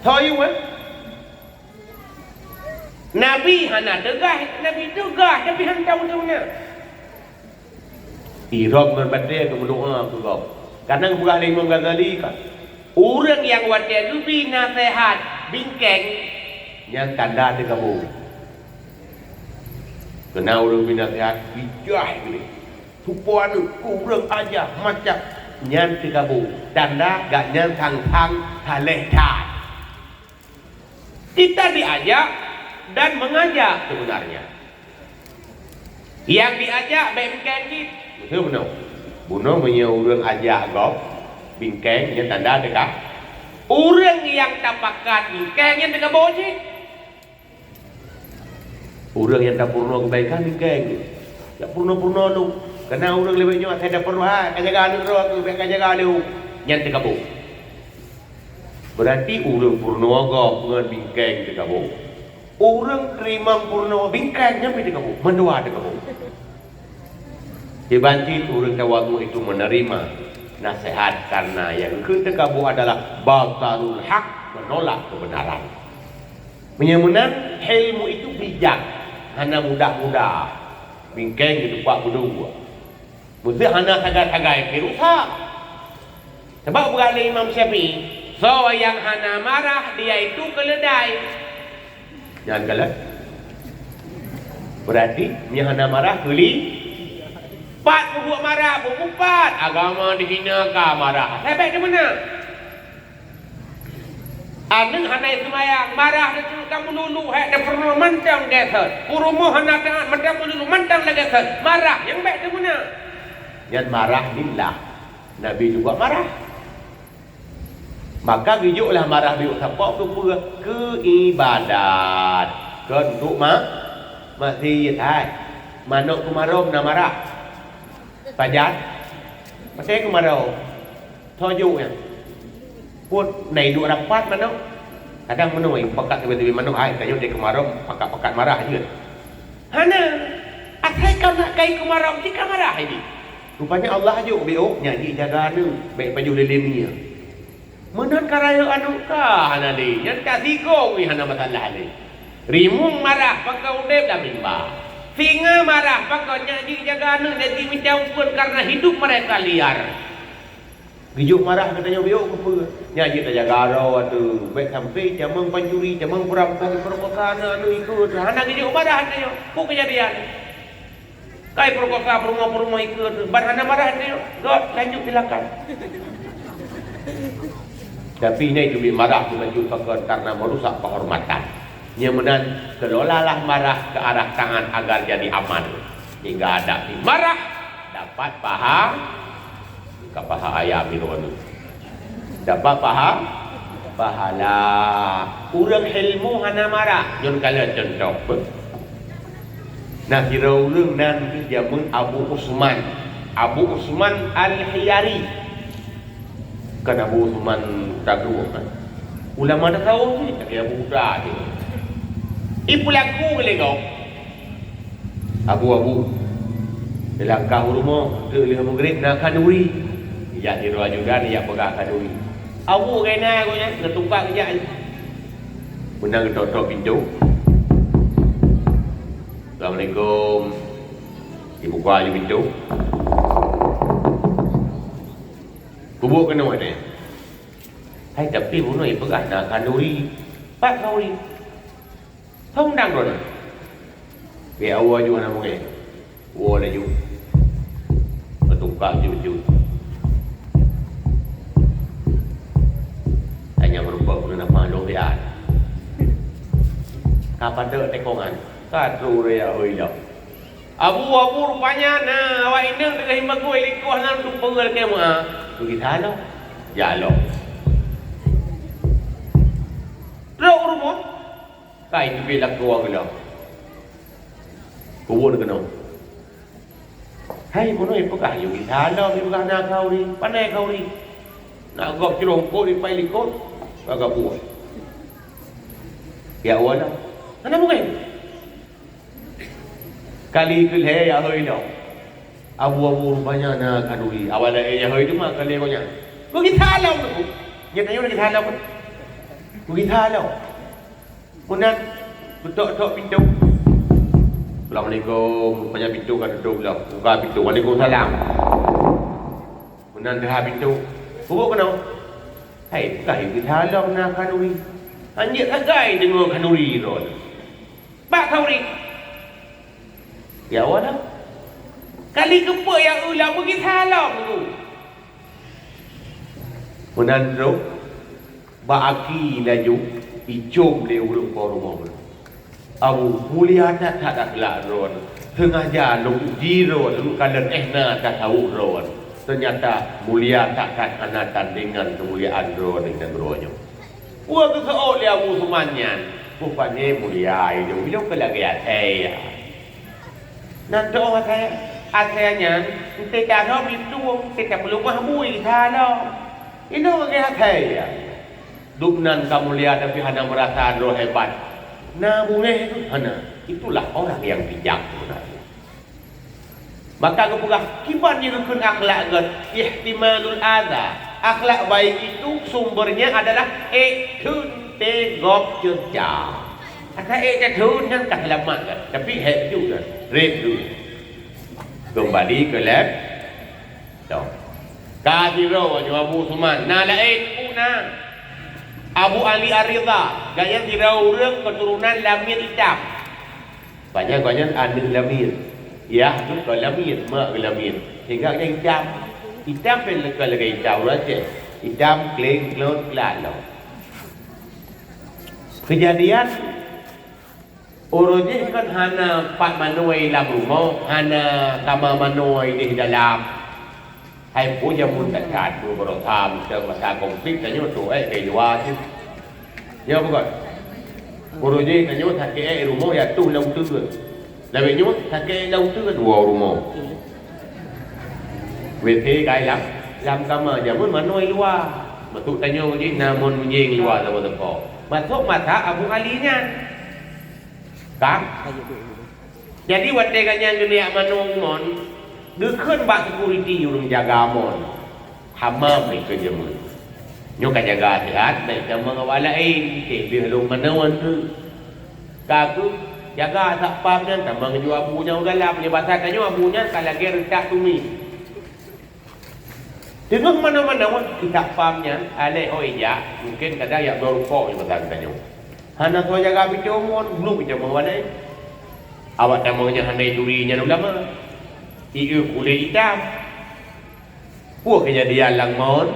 Tho yue, eh? Nabi hana teugaih, Nabi teugaih, tapi hana tahu macam mana. Irab ngon batée geumeudoá keu gob. Kadang geupeugah lé Imam Ghazali kan, ureuëng nyang watée geubi naseuhat bingkeng, nyan tanda teugaboh. Keunan ureuëng bi naseuhat bijah geuh, tupo aneuëk keu ureuëng aja macam nyan teugaboh, tanda gobnyan sang-sang saleh that. Kita diajak dan mengajak sebenarnya. Nyang diajak bék bingkeng cit. Beutôi bunoe. Bunoe meunyoe ureuëng ajak gob bingkeng, nyan tanda teuka. Ureuëng nyang tapakat bingkeng, nyan teuka boh cit. Ureuëng nyang tapeurunoe keubaikan bingkeng, jak peurunoe-peurunoe lom. Keunan ureuëng leubeh nyoe asai tapeurunoe, hai ka jaga aneuëk droe keuh, bék ka jaga lé, nyan teuka boh. Beurati ureuëng peurunoe gob ngon bingkeng teuka boh. Ureuëng teurimong peurunoe bingkeng nyan pih teuka boh, mandua teuka boh. Kiban cit ureuëng tawadhu itu menerima nasihat karena nyang geukheun teuka boh adalah batarul haq, menolak kebenaran. Meunyoe meunan, ilmu itu bijak, hana mudah-mudah bingkeng geutupak beudua. Meuseu hana sagai-sagai pih rusak. Sabab peugah lé Imam Syafi'i, soe nyang hana marah, dia itu keledai. Nyan kalon. Beurati, meunyoe hana marah, keuli. Pat peubuet marah, peumeupat. Agama dihina ka marah. Sabab di mana? Aneuëk hana seumayang, marah laju ka meululu, hai tapeurunoe mantong gét that. Peurumoh hana taat, mantong meululu, mantong lagée that. Marah, nyang bék teuguna. Nyan marah lillah. Nabi juga marah. Maka geujok lah marah biôk sapo keu peue? Keu ibadat. Kon untuk ma-, maksiet, hai. Manok keumarom na marah. Pajan? Pasai keumarom. Tho jok nyan. Pun na iduek rapat manok. Kadang meunoe pakat teubi-teubi manok, hai, tanyoe di keumarom pakat-pakat marah jeuet. Hana. Asai ka nak kai keumarom, cit ka marah ini. Rupanya Allah jok biôk, nyan jih jaga aneuëk, bék pajoh lé lé mie. Meunan ka rayeuk aneuëk ka hana lé, nyan ka sigong wéh hana masalah lé. Rimueng marah pakon udeb lam mimba. Singa marah pakon nyan jih jaga aneuëk, nyan jih mita ukeuen karena hidup mereka liar. Geujok marah geutanyoe biôk keu peue? Nyan jeuet tajaga droe ateueh, bék sampai jamong pancuri, jamong peurampok, peurekosa aneuëk-aneuëk ikeu teuh. Hana geujok marah geutanyoe. Peue keujadian? Kai peurekosa peurumoh-peurumoh ikeu teuh, ban hana marah geutanyoe. Göt, lanjut silakan. Tapi nyan teubiet marah keu bacut pakon karena merusak kehormatan. Nyang meunan, kelolalah marah ke arah taat agar jadi aman. Hingga ada marah, dapat paha-, ka paha ayam itu anu. Dapat paha-, pahala. Ureuëng ilmu hana marah. Nyoe kalon contoh. Nah, sidroe ureuëng nan keuh jameun Abu Usman. Abu Usman Al-Hiyari. Kan Abu Usman Tagruh kan? Ulama tasawuf ni, tapi Abu Uda je. Ipeulaku lé gob. Abu, Abu, dilangkah u rumoh, teuk lheueh Maghrib na khanduri. Ijak sidroe ajudan, ijak peugah khanduri. Abu keunan gobnyan, geutukang geujak. Meunan geutok-tok pintoe. Assalamualaikum. Dibuka laju pintoe. Peubuet keunoe nyan. Hai, tapi bunoe peugah na khanduri. Pat khanduri? Khanduri undang droeneuh. Pih awai ju hana mungken. Woe laju. Beutukang jujut. Hanya meureumpok keuneuk na pah lôn biar. Ka padub tekongan. Ka trok raya hôi lom. Abu, Abu, rupanya na awak inong teungoh imeugui likot lam tupeue lakée meu'ah. Beugisa lom. Jak lom. Trok u rumoh. Kai teubiet lakoe geuh lom. Kuwon keunoe. Hai, bunoe peugah yue gisa lom, ipeugah na khanduri. Pane khanduri? Na gob ceurongkot ipai likot. Ka geubuet. Ya Allah. Hana mungken. Kali keulhèe ya hôi lom. Abu-abu rupanya na khanduri. Awai laén ya hôi teuma kali nyan. Kok gisa lom tu? Nyan tanyoe gisa lom. Kok gisa lom? Meunan Keutôk-tôk pintoe. "Assalamualaikum." Rupanya pintoe ka tutup lom. Buka pintoe. "Waalaikumsalam." Meunan teuhah pintoe. "Peubuet keunoe?" "Hai, ka geusalom na khanuri." Hanjeuet sagai deungoe khanuri droe. "Bak khanuri." "Ya Allah dah. Kali keupeue ya Allah beugeusalom tu?" Meunan trok, bak aki laju icôm lé ureuëng po rumoh nyoe. "Abu, mulia that-that akhlak droe. Seungaja lôn uji droe, lôn kalon éh na tasawuf droe. Teunyata mulia that-that, hana tandingan keumuliaan droe di nanggroe nyoe." Peue geuseuôt lé Abu Suman nyan? Rupanya mulia ilông, ilông keu lagèe asèe ya. Nan teuôh asèe, asèe nyan, eunteuk tarom iplueng, eunteuk tapeuleumah bui salom. Ilông lagèe asèe ya. Duek nan ka mulia tapi hana meurasa droe hebat. Na beungèh tu hana. Itulah orang yang bijak sebenarnya. Maka geupeugah, kiban nyang geukheun akhlak gèt, ihtimalul adza. Akhlak baik itu sumbernya adalah ék theun teugob ceureuca. Asai ék tatheun nyan ka seulamat gèt, tapi hék ju gèt, rét ju. Keumbali keu lép-, toh. Ka sidroe nyoe Abu Usman, na laén peue na. Abu Ali Ar-Ridha, gobnyan sidroe ureueng keuturonan Lamir itam. Pajan gobnyan aneuk Lamir. Yah tu kon Lamir, mak geuh Lamir. Sehingga gobnyan itam. Itam pih kon lagèe itam ureueng Aceh. Itam, kleng, klot, glat lom. Keujadian uroe jih kan hana pat manoe lam rumoh, hana kama manoe di dalam. Hai peue jameun that-that, beurasa masa konflik tanyoe tu'ék keu luwa cit. Nyoe bukon? Uroe jih tanyoe sakét ék rumoh ya tuh lam uteuen. Lawét nyoe sakét ék lam uteuen dua rumoh. W C kai lam, lam kama jameun manoe luwa. Maksud tanyoe jih na mon meunjeng luwa saboh teumpat. Masôk masa Abu Ali nyan. Ka? Jadi watèe gobnyan geuniyak manoe ngon, geukheun bak sekuriti ureueng jaga mon. Hamam ikeu jameun. Nyoe ka jaga sihat, bèk tamong awak laén, cit lheueh lôn manoe tu. Ka keuh jaga satpam nyan tamong jua abu nyan u dalam, nyoe basa tanyoe abu nyan ka lagèe reutak tumi. Teungoh manoe-manoe, i satpam nyan, alèh ho ijak, mungken kadang jak bloe rukok nyoe basa geutanyoe. Hana soe jaga pintoe mon, gluk ijak meuwalai. Awak tamong nyan hana ituri nyan ulama. Ieu kulét itam. Peue keujadian lam mon?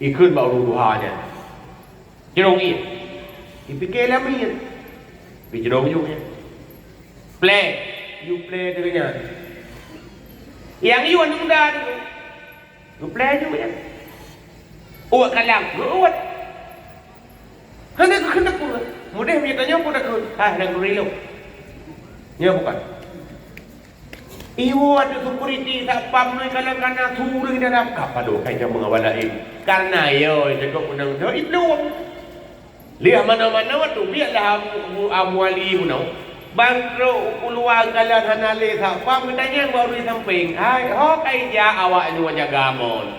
Ikheun bak ureueng tuha nyan. Jrong ié. Ipike lam ié. Pi jrong ju nyan. Plè. Ju plè deungon nyan. Nyang yue aneuk muda tu. Geuplè ju nyan. Uet kalang, geuuet. Hana geukheun teupeu. Mudeh meunyoe tanyoe peue takheun. Hai, hana geurilo. Nyoe bukon. Iwoe ateueh sekuriti satpam nyoe kalon kana su ureueng dalam ka padub kai jamong awak laén. Kareuna yo jago peunang nyoe iplueng. Lheueh manoe-manoe teubiet lah Abu, Abu Ali bunoe. Ban trok u luwa kalon hana lé satpam geutanyong bak ureueng sampéng, "Hai, ho ka ijak awak nyoe jaga mon?"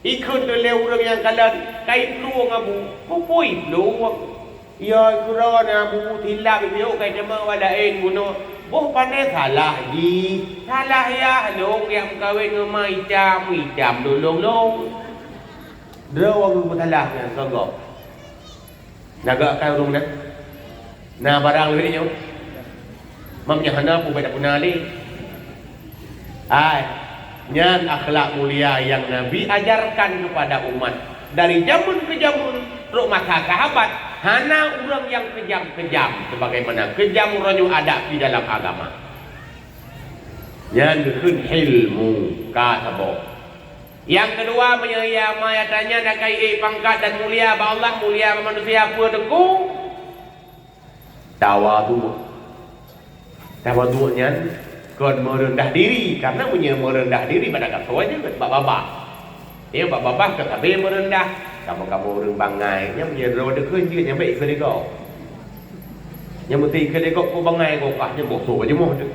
Ikheun lé ureueng nyang kalon, "Ka iplueng Abu." "Peue-peue iplueng?" "Ya, keudroe na Abu, silap ipiôh ka itamong awak laén bunoe." "Boh pane salah jih. Salah yah lôn jak meukawen ngon ma itam, itam lôn lôn lôn." Droe ureueng peusalah nyan keu gob. Na geuakai ureueng nyan? Na barang lagèe nyoe? Mam nyan hana peue beda guna lé. Ai, nyan akhlak mulia nyang Nabi ajarkan kepada umat. Dari jameun ke jameun, trok masa sahabat, hana ureueng nyang keujam-keujam sebagaimana keujam uroe nyoe adat di dalam agama. Nyan geukheun hilmu ka saboh. Nyang keudua, meunyoe ia ma nyata nyan akai ék pangkat dan mulia bak Allah, mulia bak manusia, peue teungku? Tawadhu. Tawadhu nyan kon meureundah diri, karena meunyoe meureundah diri, pada gasoe jeuet bak babah. Ya, bak babah ka sabe meureundah. Kamoe-kamoe ureueng bangai, nyan meunyoe droe deukeue jeuet nyang bèk ikeu lé gob. Nyang meusti ikeu lé gob peue bangai gob kah nyan boh soe bak jeumoh teuh.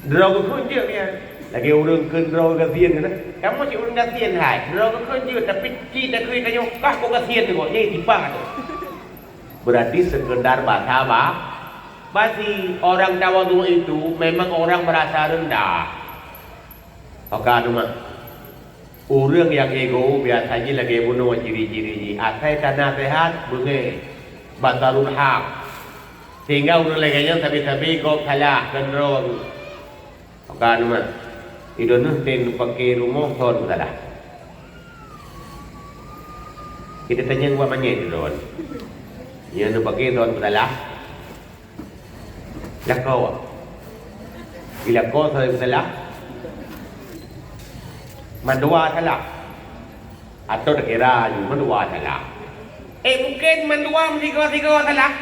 Droe geukheun jeuet nyan. Lagèe ureueng kheun droe gasien keunan. Kamoe cit ureueng gasien hai. Droe geukheun jeuet, tapi ci takheun tanyoe kah boh gasien teuh gob, nyan tipa teuh. Berarti sekedar basa ba-, basi. Orang tawadhu itu memang orang merasa rendah. Oka teuma. Ureuëng nyang ego biasa jih lagée bunoe ciri-ciri jih. Asai ka naseuhat, beungéh, batarul hak. Sehingga ureuëng lagée nyan sabe-sabe gob salah, keunrong. Oka teuma. Idoneuh ten pake rumoh thon salah. Kita tanyong bak manyét droe. Nyan pake thon salah. Lakoe. Di lakoe salah. Mandua salah. Atau takira ju mandua salah. Eh, mungkin mandua meusigoe-sigoe salah.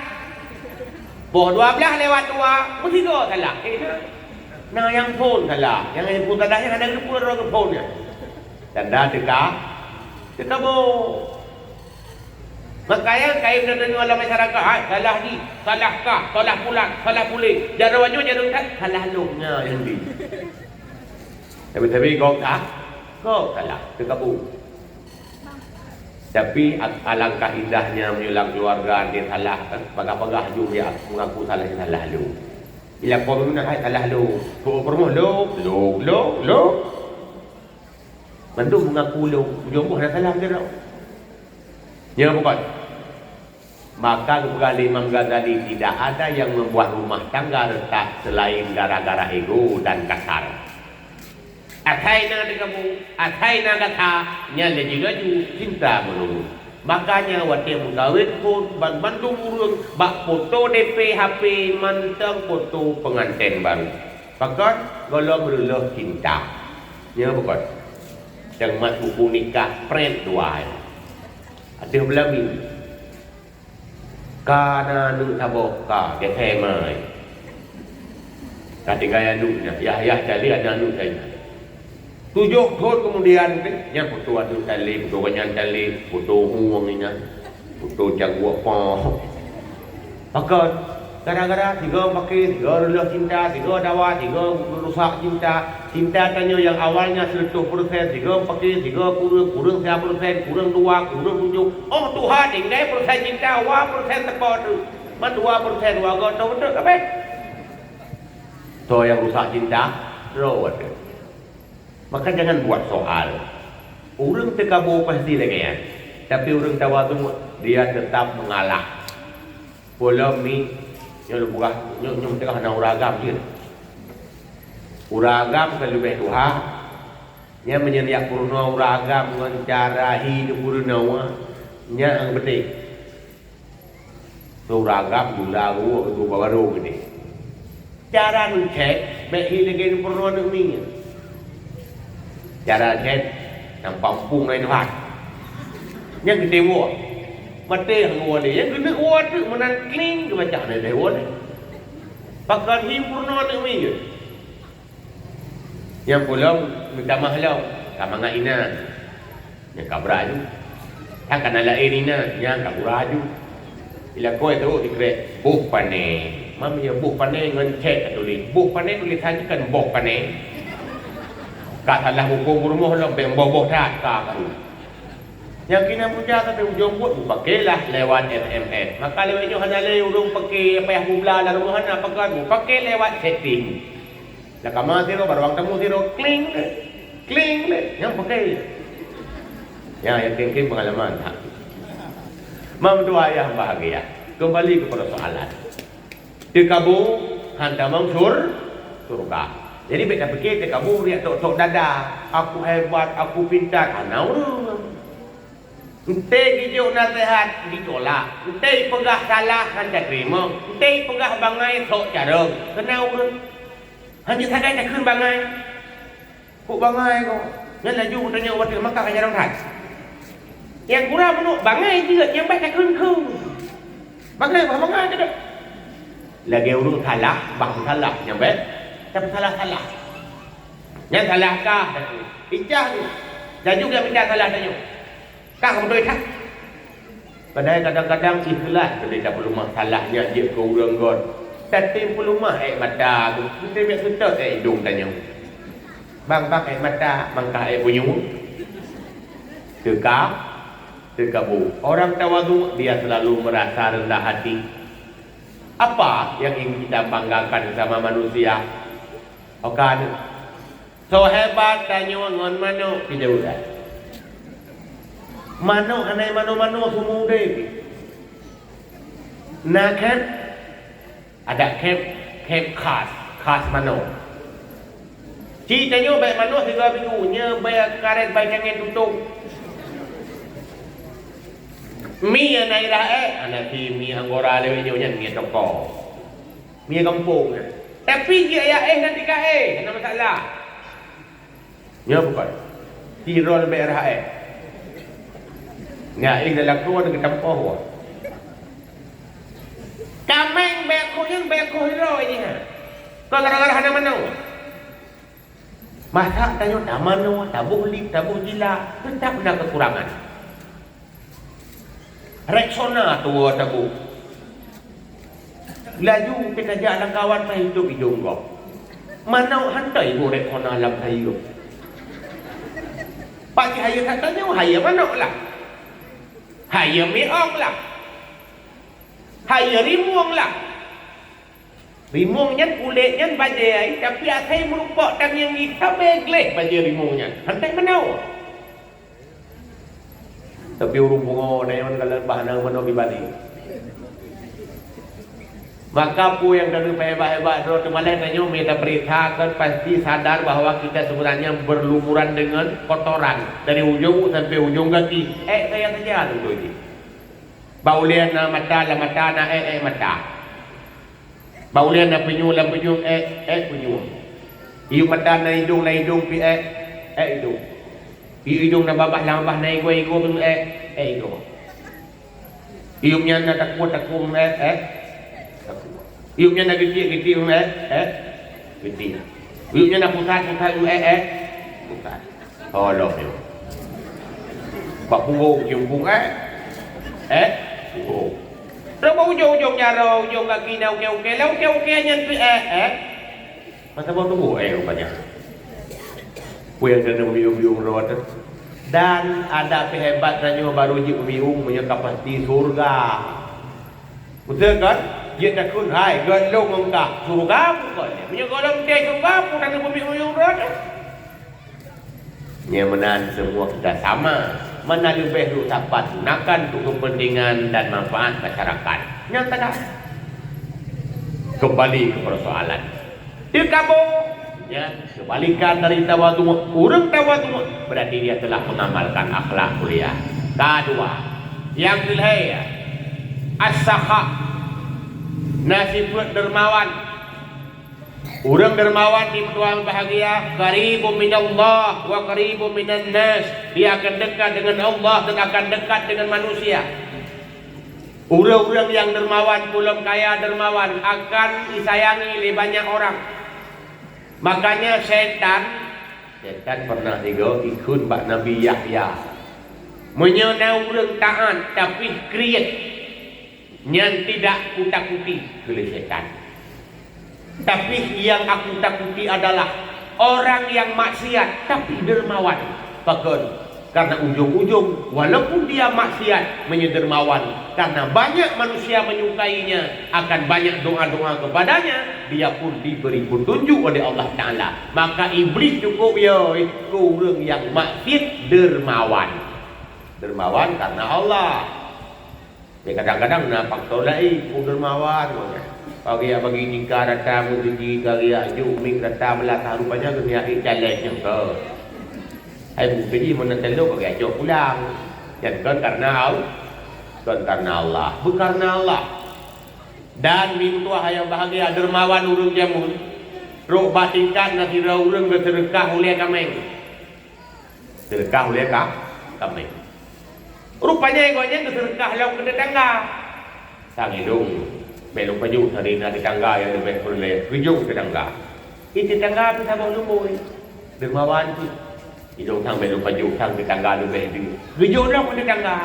Boh dua belas lewat dua, meusigoe salah. Eh, na, na nyang phon salah. Nyang phon salah, nyang hana geupeu droe phon nyan. Tanda teuka, teuka boh. Makanya kain terdengar dalam masyarakat, "Hai, salah ni, salah kah, salah pulan, salah pule." Jaroe nyoe jaroe that, salah lôn nya yang di. Tapi-tapi kau kah? Kau salah, teuka boh. Tapi a-, alangkah indahnya meunyoe lam keluarga dia salah, kan? Peugah-peugah ju dia mengaku salah, salah lôn. Bila kau memang hai salah lôn, kau pernah lôn, lôn, lôn, lôn. Mandum mengaku lôn, ujong boh dah salah keudroe. Nyan bukan. Maka geupeugah lé Imam Ghazali, tidak ada yang membuat rumah tangga retak selain gara-gara ego dan kasar. Asai na teuka boh, asai na gata, nyan laju-laju cinta meureuloh. Makanya watée meukawen phon ban bandum ureuëng bak foto D P H P mantong foto pengantin baru. Pakon? Gohlom reuloh cinta. Nyan pakon? Teumat buku nikah print dua. Ateueh beulami. Ka na aneuk saboh, ka geuthée mai. Ka tinggai aneuk nyan, yah-yah cali aneuk nyan. Tujoh thon keumudian, nyan peutoe aneuk cali, peutoe gobnyan cali, peutoe hueng nyan, peutoe jagoe po. Pakon? Gara-gara sigoe pake, sigoe reuloh cinta, sigoe dawa, sigoe rusak cinta. Cinta tanyoe nyang awalnya sireutoh persen, sigoe pake, sigoe kureueng, kureueng siha persen, kureueng dua, kureueng tujoh. Oh tuha, tinggai persen cinta, wa persen teuko teuk. Man dua persen wa goe toh beutôi kabeh. Toh nyang rusak cinta, droe teuh. Maka jangan buat soal. Ureuëng teuka boh pasti lagée nyan. Tapi ureuëng tawadhu, dia tetap mengalah. Peulom mi, nyoe lôn peugah, nyoe, nyoe teuka na ureuëng agam jeuet. Ureuëng agam ka leubeh tuha, nyan meunyoe jak peurunoe ureuëng agam ngon cara hi geupeurunoe, nyan nyang penting. Ureuëng agam gula geuwoe keu tuboh barô geude. Cara neucet, bék hi lagée peurunoe aneuk miet. Cara cet, nyang pampung laén that. Nyang geude woe. Maté hana woe lé. Nyang keuneuk woe teuk meunan kling geubaca na lé woe lé. Pakon hi peurunoe aneuk miet. Nyang pulom meutamah lom, ka mangat inan. Nyang ka brat ju. Nyang ka na laén inan, nyang ka gura ju. Ilakôi teuh dikrek, boh pane. Mam ya boh pane ngon cek ka tuléh. Boh pane tulésan jih kan boh pane. Ka salah muphom rumoh lom, bèk boh-boh that ka karu. Nyang keunan puja sabe ujong buet mupakè lah lewat S M S. Maka lewat nyoe hana lé ureueng pakè payah bubla lam rumoh hana, pakon mupakè lewat chatting. Dah kama sidroe, barang tamu sidroe, kling lé. Kling lé. Nyang pakè. Ya, nyang kling-kling pengalaman. Ha. Mam dua ayah bahagia. Kembali kepada soalan. Teukabu han tamong sur-, surga. Jadi, bèk tapikè teukabu riak tok-tok dada. Aku hebat, aku pintar. Hana ureueng. Entè geujok naseuhat, ditolak. Entè peugah salah, han tateurimong. Entè peugah bangai, sok carông. Keunan ureueng. Han jeuet sagai takheun bangai. Kok bangai kok? Nyan laju geutanyoe watèe maka ka jarang that. Nyang gura meunok bangai jeuet, nyang bèk takheun-kheun. Bangai bah bangai keudeh. Lagèe ureueng salah, bah salah nyang bèk tapeusalah-salah. Nyan salah kah takheun? Ijah tu. Laju geuminta salah tanyoe. Kah beutôi that. Padahai kadang-kadang ikhlas keudeh tapeuleumah salah nyan jeuet keu ureueng göt. Tatem peuleumah èk mata tu, tatem èk seutôt èk idông tanyoe. Bang-bang èk mata, bang kah èk bunyueng. Teuka, Teukabô. Orang tawadhu, dia selalu merasa rendah hati. Apa yang ingin kita banggakan sama manusia? Okan, soe hebat tanyoe ngon manok pih jauh dah. Manok hana mano-mano seumeu udeb. Na kan? Ada khép, khép khas, khas manok. Ci tanyoe bèk manok sigoe minggu, nyoe bèk karet bèk cangén tutôp. Mi nyang na irah ék, hana si mi anggora lé nyoe nyan mi toko. Mi gampông nyan. Tapi jih ayah éh nanti ka éh, hana masalah. Nyoe bukan. Tirol bèk rah éh. Nyan éh dalam keue geutampoh woe. Kaméng bèk khueng, bèk khueng droe jih ha. Kok gara-gara hana manoe. Masa tanyoe tamanoe, taboh lip, taboh jila, teutap na keukurangan. Rexona tuwoe taboh. Laju teuka jak lam kawan ka itôp idông gob. Manok hana iboh Rexona lam sayeuep. Pasti hayeue that tanyoe, hayeue manok lah. Hayeue miong lah. Hayeue rimueng lah. Rimueng nyan kulét nyan bajèe ai, tapi asai meurumpok tangieng jih sabé gleh bajèe rimueng nyan. Hana manoe. Tapi ureueng pungo na nyan kalau bah na manoe pribadi. Maka peue nyang ka lheueh hebat-hebat droe teumalèe tanyoe mita peuriksa kan pasti sadar bahwa kita sebenarnya berlumuran dengan kotoran dari ujung sampai ujung kaki. Ék saya saja tentu ini. Bak ulèe na mata, lam mata na ék, ék mata. Bak ulèe na punyueng, lam punyueng ék, ék punyueng. Iyup mata na idông, lam idông pih ék, ék idông. Iyup idông na babah, lam babah na igoe, igoe pih ék, ék igoe. Iyup nyan na takue, takue ék, ék takue. Iyup nyan na geuchik, geuchik ék, ék geuchik. Iyup nyan na pusat, pusat ék, ék pusat. Oh, lom nyoe. Bak punggong, ujong punggong, eh? Eh? Punggong. Terus bak ujong-ujong jaroe, ujong gaki na uke-uke, lah uke-uke nyan pih, eh, eh? Masa bak tuboh, eh, rupanya. Peue nyang keuneuk biung-biung droe teuh. Dan adak pih hebat tanyoe baru jeuet biung meunyoe ka pasti syurga. Beutôi kan? Jeuet takheun, hai, gohlom ngon kah, syurga bukon. Meunyoe gohlom teuh syurga, peue tanyoe biung-biung droe teuh. Nyang meunan semua kita sama, mana leubeh duek sapat gunakan untuk kepentingan dan manfaat masyarakat. Nyang teuga. Kembali ke persoalan. Teukabô, nyan kebalikan dari tawadhu. Ureueng tawadhu berarti dia telah mengamalkan akhlak mulia. Kadua, nyang keulhèe, as-sakha, na sifeuet dermawan. Ureueng dermawan di meutuah bahagia, qaribun minallah wa qaribun minan nas. Dia akan dekat dengan Allah dan akan dekat dengan manusia. Ureueng-ureueng nyang dermawan, peue lom kaya dermawan, akan disayangi lé banyak orang. Makanya setan, setan pernah juga ikheun bak Nabi Yahya. Meunyoe na ureueng taat tapi kriet, nyan tidak kutakuti, kheun lé setan. Tapi yang aku takuti adalah orang yang maksiat tapi dermawan. Pakon? Karena ujung-ujung, walaupun dia maksiat, meunyoe dermawan, karena banyak manusia menyukainya, akan banyak doa-doa kepadanya, dia pun diberi petunjuk oleh Allah Ta'ala. Maka Iblis cukup, ya, keu ureueng nyang maksiat dermawan. Dermawan karena Allah. Ya, kadang-kadang na faktor laén, peue dermawan, meunan. Ka geujak bagi tika rata meuseujid, ka geujak jok mik rata meulatah, rupanya geujak ék caleg nyoe, ka. Hai, meuseujid meunan teulo ka geujak cok pulang. Nyan kon karena Al-, kon karena Allah, beukarena Allah. Dan meutuah nyang bahagia, dermawan ureueng jameun, trok bak tingkat na sidroe ureueng geuseudeukah ulèe kaméng. Seudeukah ulèe ka-, kaméng. Rupanya gobnyan geuseudeukah lom keu tetangga. Sang idong, bèk lôn pajoh, tadi na tetangga nyang leubeh peureulèe, geujok tetangga. Di tetangga pih saboh lumbôi. Dermawan cit. Idong sang bèk lôn pajoh, sang tetangga leubeh deuh. Geujok lom keu tetangga.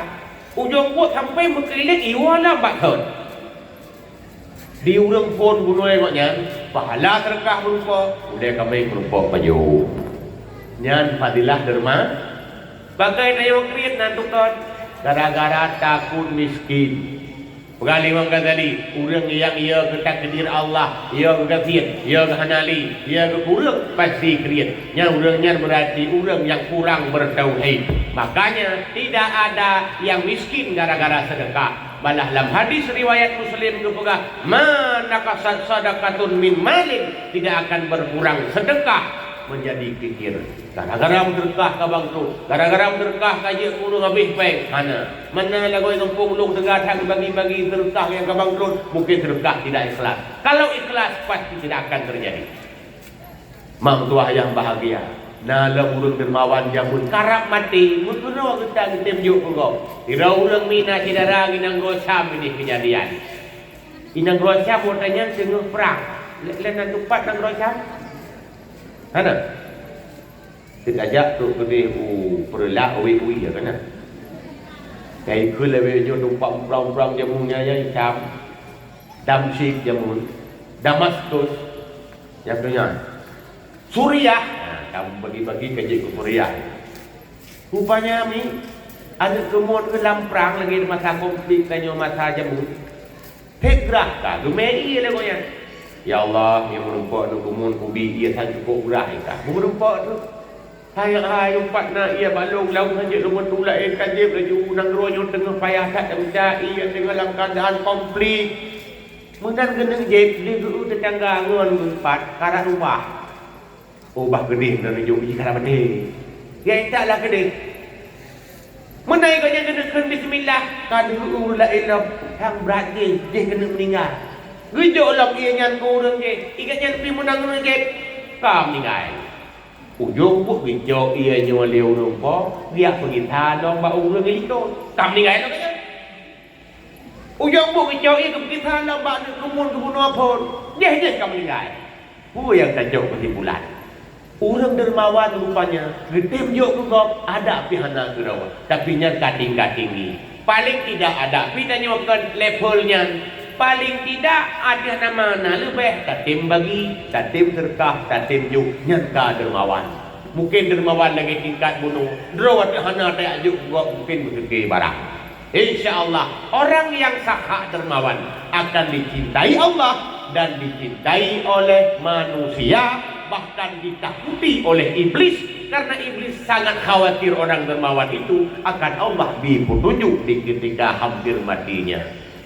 Ujong buet sampoe meukeulileng iwoe lom bak thon. Di ureueng phôn bunoe gobnyan, pahala seudeukah meurumpok, ulèe kaméng meurumpok pajoh. Nyan fadilah derma-, bagai tanyoe kriet na tukon. Gara-gara takut miskin. Peugah lé Imam Ghazali, ureuëng nyang yö geutakdir Allah, yö geukasiet, yö geuhana lé, yö geukureueng, pasti kriet. Nyan ureuëng nyan beurati ureuëng nyang kurang beutauhid. Makanya, tidak ada yang miskin gara-gara sedekah. Malah lam hadis riwayat Muslim geupeugah, "Ma naqasat sadaqatun min malin," tidak akan berkurang sedekah menjadi kikir. Gara-gara meuseudeukah ka bangkrot, gara-gara meuseudeukah ka jeuet keu ureuëng habéh péng, hana. Mana lagoe gampông lôn teuga that bagi-bagi seudeukah nyang ka bangkrot, mungkin seudeukah tidak ikhlas. Kalau ikhlas, pasti tidak akan terjadi. Mak meutuah nyang bahagia, na lom ureuëng dermawan jameun karab maté, meukeurok geutanyoe tem jok keu gob. Sidroe ureuëng mina syedara di nanggroe Syam ini kejadian. Di nanggroe Syam watée nyan teungoh prang. Lé-, lé na teumpat nanggroe Syam? Hana. Teuk tajak trok keudeh u Peureulak, Uwi-Uwi, ya kan? Kai keu lewat nyoe teumpat prang-prang jameun nyan, ya, Syam. Damsyik jameun. Damaskus. Nyang tu nyan. Suriah. Nah, kamu bagi-bagi ka jeuet keu Suriah. Rupanya mi, aneuk keumuen keu lam prang lagée masa konflik tanyoe masa jameun. Phet grah ka geumé ié lé gobnyan. Ya Allah, nyang meurumpok aneuk keumuen kubi ié san cukôp grah ié ka. Meurumpok tu. Hai, hai, umpat na ié balong laung hanjeuet lôn tulak ié ka jeuet laju nanggroe nyoe teungoh payah that dan mita ié teungoh lam keuadaan konflik. Meunan geuneuk jieb, di geu tetangga ngon geupat karat ubah. Ubah geudeh dan neujok jih karat maté. Ya intat lah geudeh. Meunan gobnyan geuneuk kheun bismillah, ka deuh ureuëng laén lom, hang brat jih, jih keuneuk meuninggai. Geujok lom ié nyan keu ureuëng jih, igat nyan pih meunan ureuëng jih, ka meuninggai. Ujong buet geucok ié nyoe lé ureuëng po, geujak peugisa lom bak ureuëng likot, ka meuninggai lom gobnyan. Ujong buet geucok ié geupeugisa lom bak aneuk keumuen geubunoe phon, jih-jih ka meuninggai. Peue nyang tajok keusimpulan? Ureuëng dermawan rupanya geutem jok keu gob, adak pih hana keudroe, tapi nyan ka tingkat tinggi. Paling tidak adak pih tanyoe kon level nyan. Paling tidak ateueh nama na leubeh tatem bagi, tatem seudeukah, tatem jok, nyan ka dermawan. Mungkin dermawan lagée tingkat bunoe, droe watée hana tajak jok keu gob mungkin beuseuké barang. Insya Allah, orang yang sangat dermawan akan dicintai Allah dan dicintai oleh manusia, bahkan ditakuti oleh iblis, karena iblis sangat khawatir orang dermawan itu akan Allah bri petunjuk di ketika hampir matinya.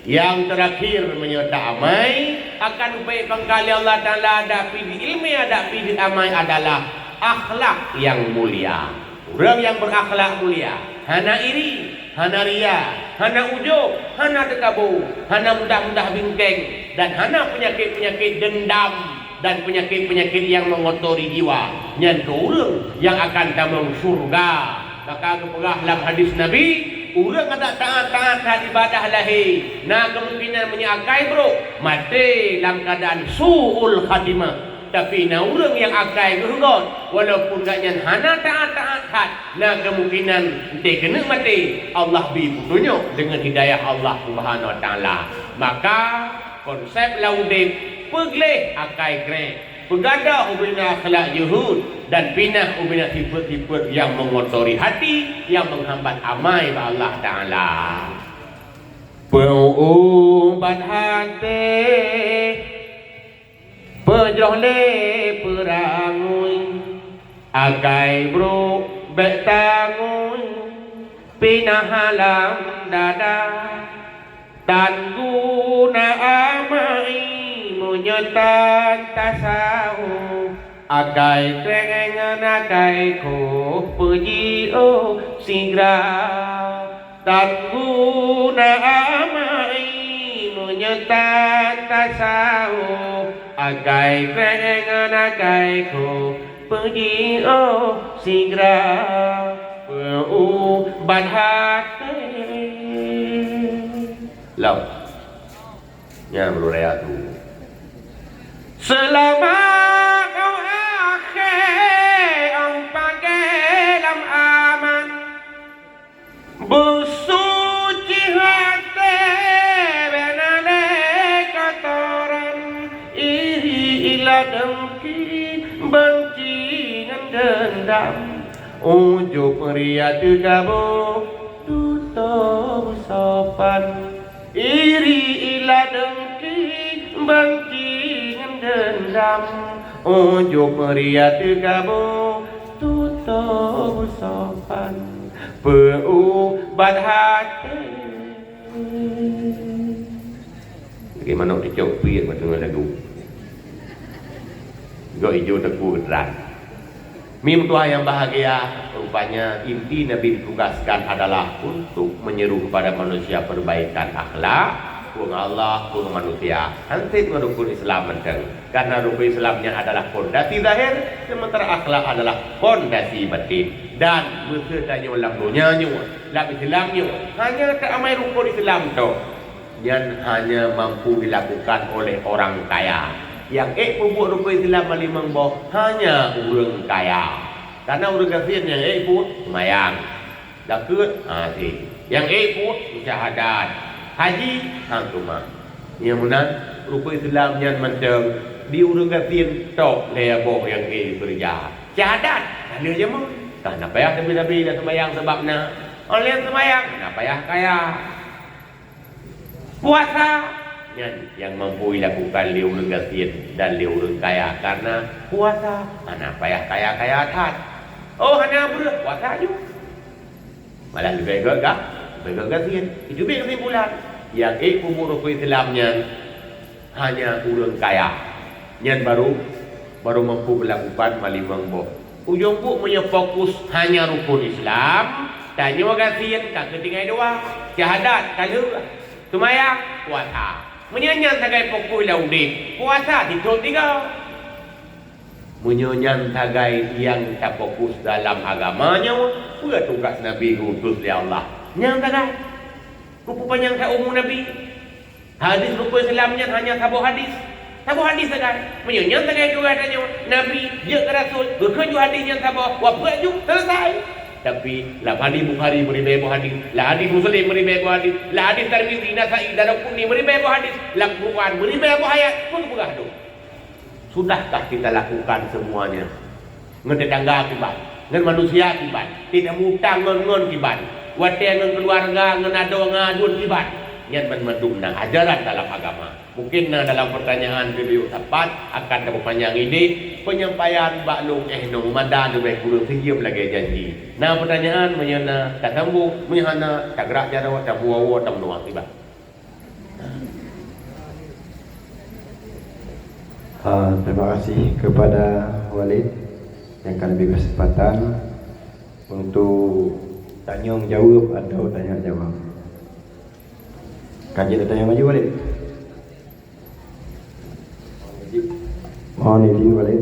Yang terakhir, meunyoe ta amai, akan ubé pangkali Allah Taala, adak pih di ilmu, adak pih di amai adalah akhlak yang mulia. Ureuëng nyang berakhlak mulia, hana iri, hana ria, hana ujub, hana teukabu, hana mudah-mudah bingkeng, dan hana penyakit-penyakit dendam dan penyakit-penyakit yang mengotori jiwa. Nyan keuh ureuëng nyang akan tamong syurga. Maka geupeugah lam hadis Nabi, ureuëng adak taát-taát that ibadah lahé, na keumungkinan meunyoe akai brok, maté lam keuadaan su'ul khatimah. Tapi na ureuëng nyang akai geuhgot, walaupun gobnyan hana taát-taát that, na keumungkinan teuh keuneuk maté, Allah bri peutunyok deungon hidayah Allah Subhanahu Wa Taala. Maka konsep lam udeb, peugleh akai krek, peugadôh ubena akhlak jeuhet, dan pinah ubena sifeuet-sifeuet nyang mengotori hati, nyang menghambat amai bak Allah Taala. Peuubat até peujroh lé peurangui, akai brok bék tangui, pinah lam dada. Tan guna amai meunyoe tan tasawuf, akai kreng ngon akai khoh peujiôh sigra. Tan guna amai meunyoe tan tasawuf, akai kreng ngon akai khoh peujiôh sigra, peuubat até. Lom. Nyan meunurot ayat tu. Seulama kau akhé ong pagée lam aman, beusuci até bék na lé kotoran, iri, ila, dengki, benci ngon dendam, ujub, ria, teukabu, tutoe sopan. Iri, ilat, dengki, banci ngon dendam, ujub, ria, teugaboh, tutoe sopan, peuubat até. Lagèe manok teucok pie bak teungoh lagu. Gok ijo teupue geutrang. Mim tuha nyang bahagia, rupanya inti Nabi ditugaskan adalah untuk menyeru kepada manusia perbaikan akhlak, peue ngon Allah, peue ngon manusia. Hanset ngon rukun Islam mantong. Karena rukun Islam nyan adalah pondasi zahir, sementara akhlak adalah pondasi batin. Dan meuseuti tanyoe lam donya nyoe, lam Islam nyoe, hanya teuamai rukun Islam tok. Nyan hanya mampu dilakukan oleh orang kaya. Nyang ék peubuet rukun Islam limong boh hanya ureuëng kaya. Karena ureuëng gasien nyang ék peubuet seumayang, zakeuet, ha, si. Nyang ék peubuet syahadat, haji, ha, teuma. Nyang meunan rukun Islam nyan mantong di ureuëng gasien tok lhèe boh nyang ék dikeureuja. Syahadat, ka lheueh jameun. Ka hana payah sabe-sabe lam seumayang sabab na. Óh lheueh seumayang, hana payah kaya. Puasa, nyan nyang mampu dilakukan lé ureuëng gasien dan lé ureuëng kaya, karena puasa hana payah kaya-kaya that. Oh, hana breueh, puasa ju. Malah leubeh gét ga, leubeh gét gasien. Itu bit kesimpulan. Nyang ék peubuet rukun Islam nyan hanya ureuëng kaya. Nyan baru, baru mampu melakukan ma limong boh. Ujong buet meunyoe fokus hanya rukun Islam, tanyoe gasien ka keutinggai dua. Syahadat ka lheueh, seumayang, puasa. Meunyoe nyan sagai fokus lam udép, puasa sithôn tiga. Meunyoe nyan sagai nyang tafokus dalam agama nyoe, peue tugas Nabi geuutus lé Allah? Nyan sagai. Keu peue panyang that umu Nabi? Hadis rukun Islam nyan hanya saboh hadis. Saboh hadis sagai. Meunyoe nyan sagai tugas tanyoe, Nabi jeuet keu rasul, geukheun ju hadis nyan saboh, wafeuet ju, selesai. Tapi lam hadis Bukhari meuribèe boh hadis, lam hadis Muslim meuribèe boh hadis, lam hadis Tirmizi, Nasai, Daraqutni meuribèe boh hadis, lam Quran meuribèe boh ayat, peue geupeugah tu? Sudahkah kita lakukan semuanya? Ngon tetangga kiban, ngon manusia kiban, tidak mutang ngon-ngon kiban, watèe ngon keluarga, ngon adoe, ngon aduen kiban. Nyan banmandum na ajaran dalam agama. Mungkin na dalam pertanyaan video sapat akan tapeupanjang idéh penyampaian bak lôn, eh, nyoe mada leubeh kureueng sijeuem lagèe janji. Na pertanyaan, meunyoe na tasambung, meunyoe hana tagrak jaroe, tabuwa-buwa, tameudoa kiban. Ah, terima kasih kepada Walid yang akan beri kesempatan untuk tanyong jawab atau tanya jawab. Kan kita tanya maju, Walid. Mohon izin, Walid.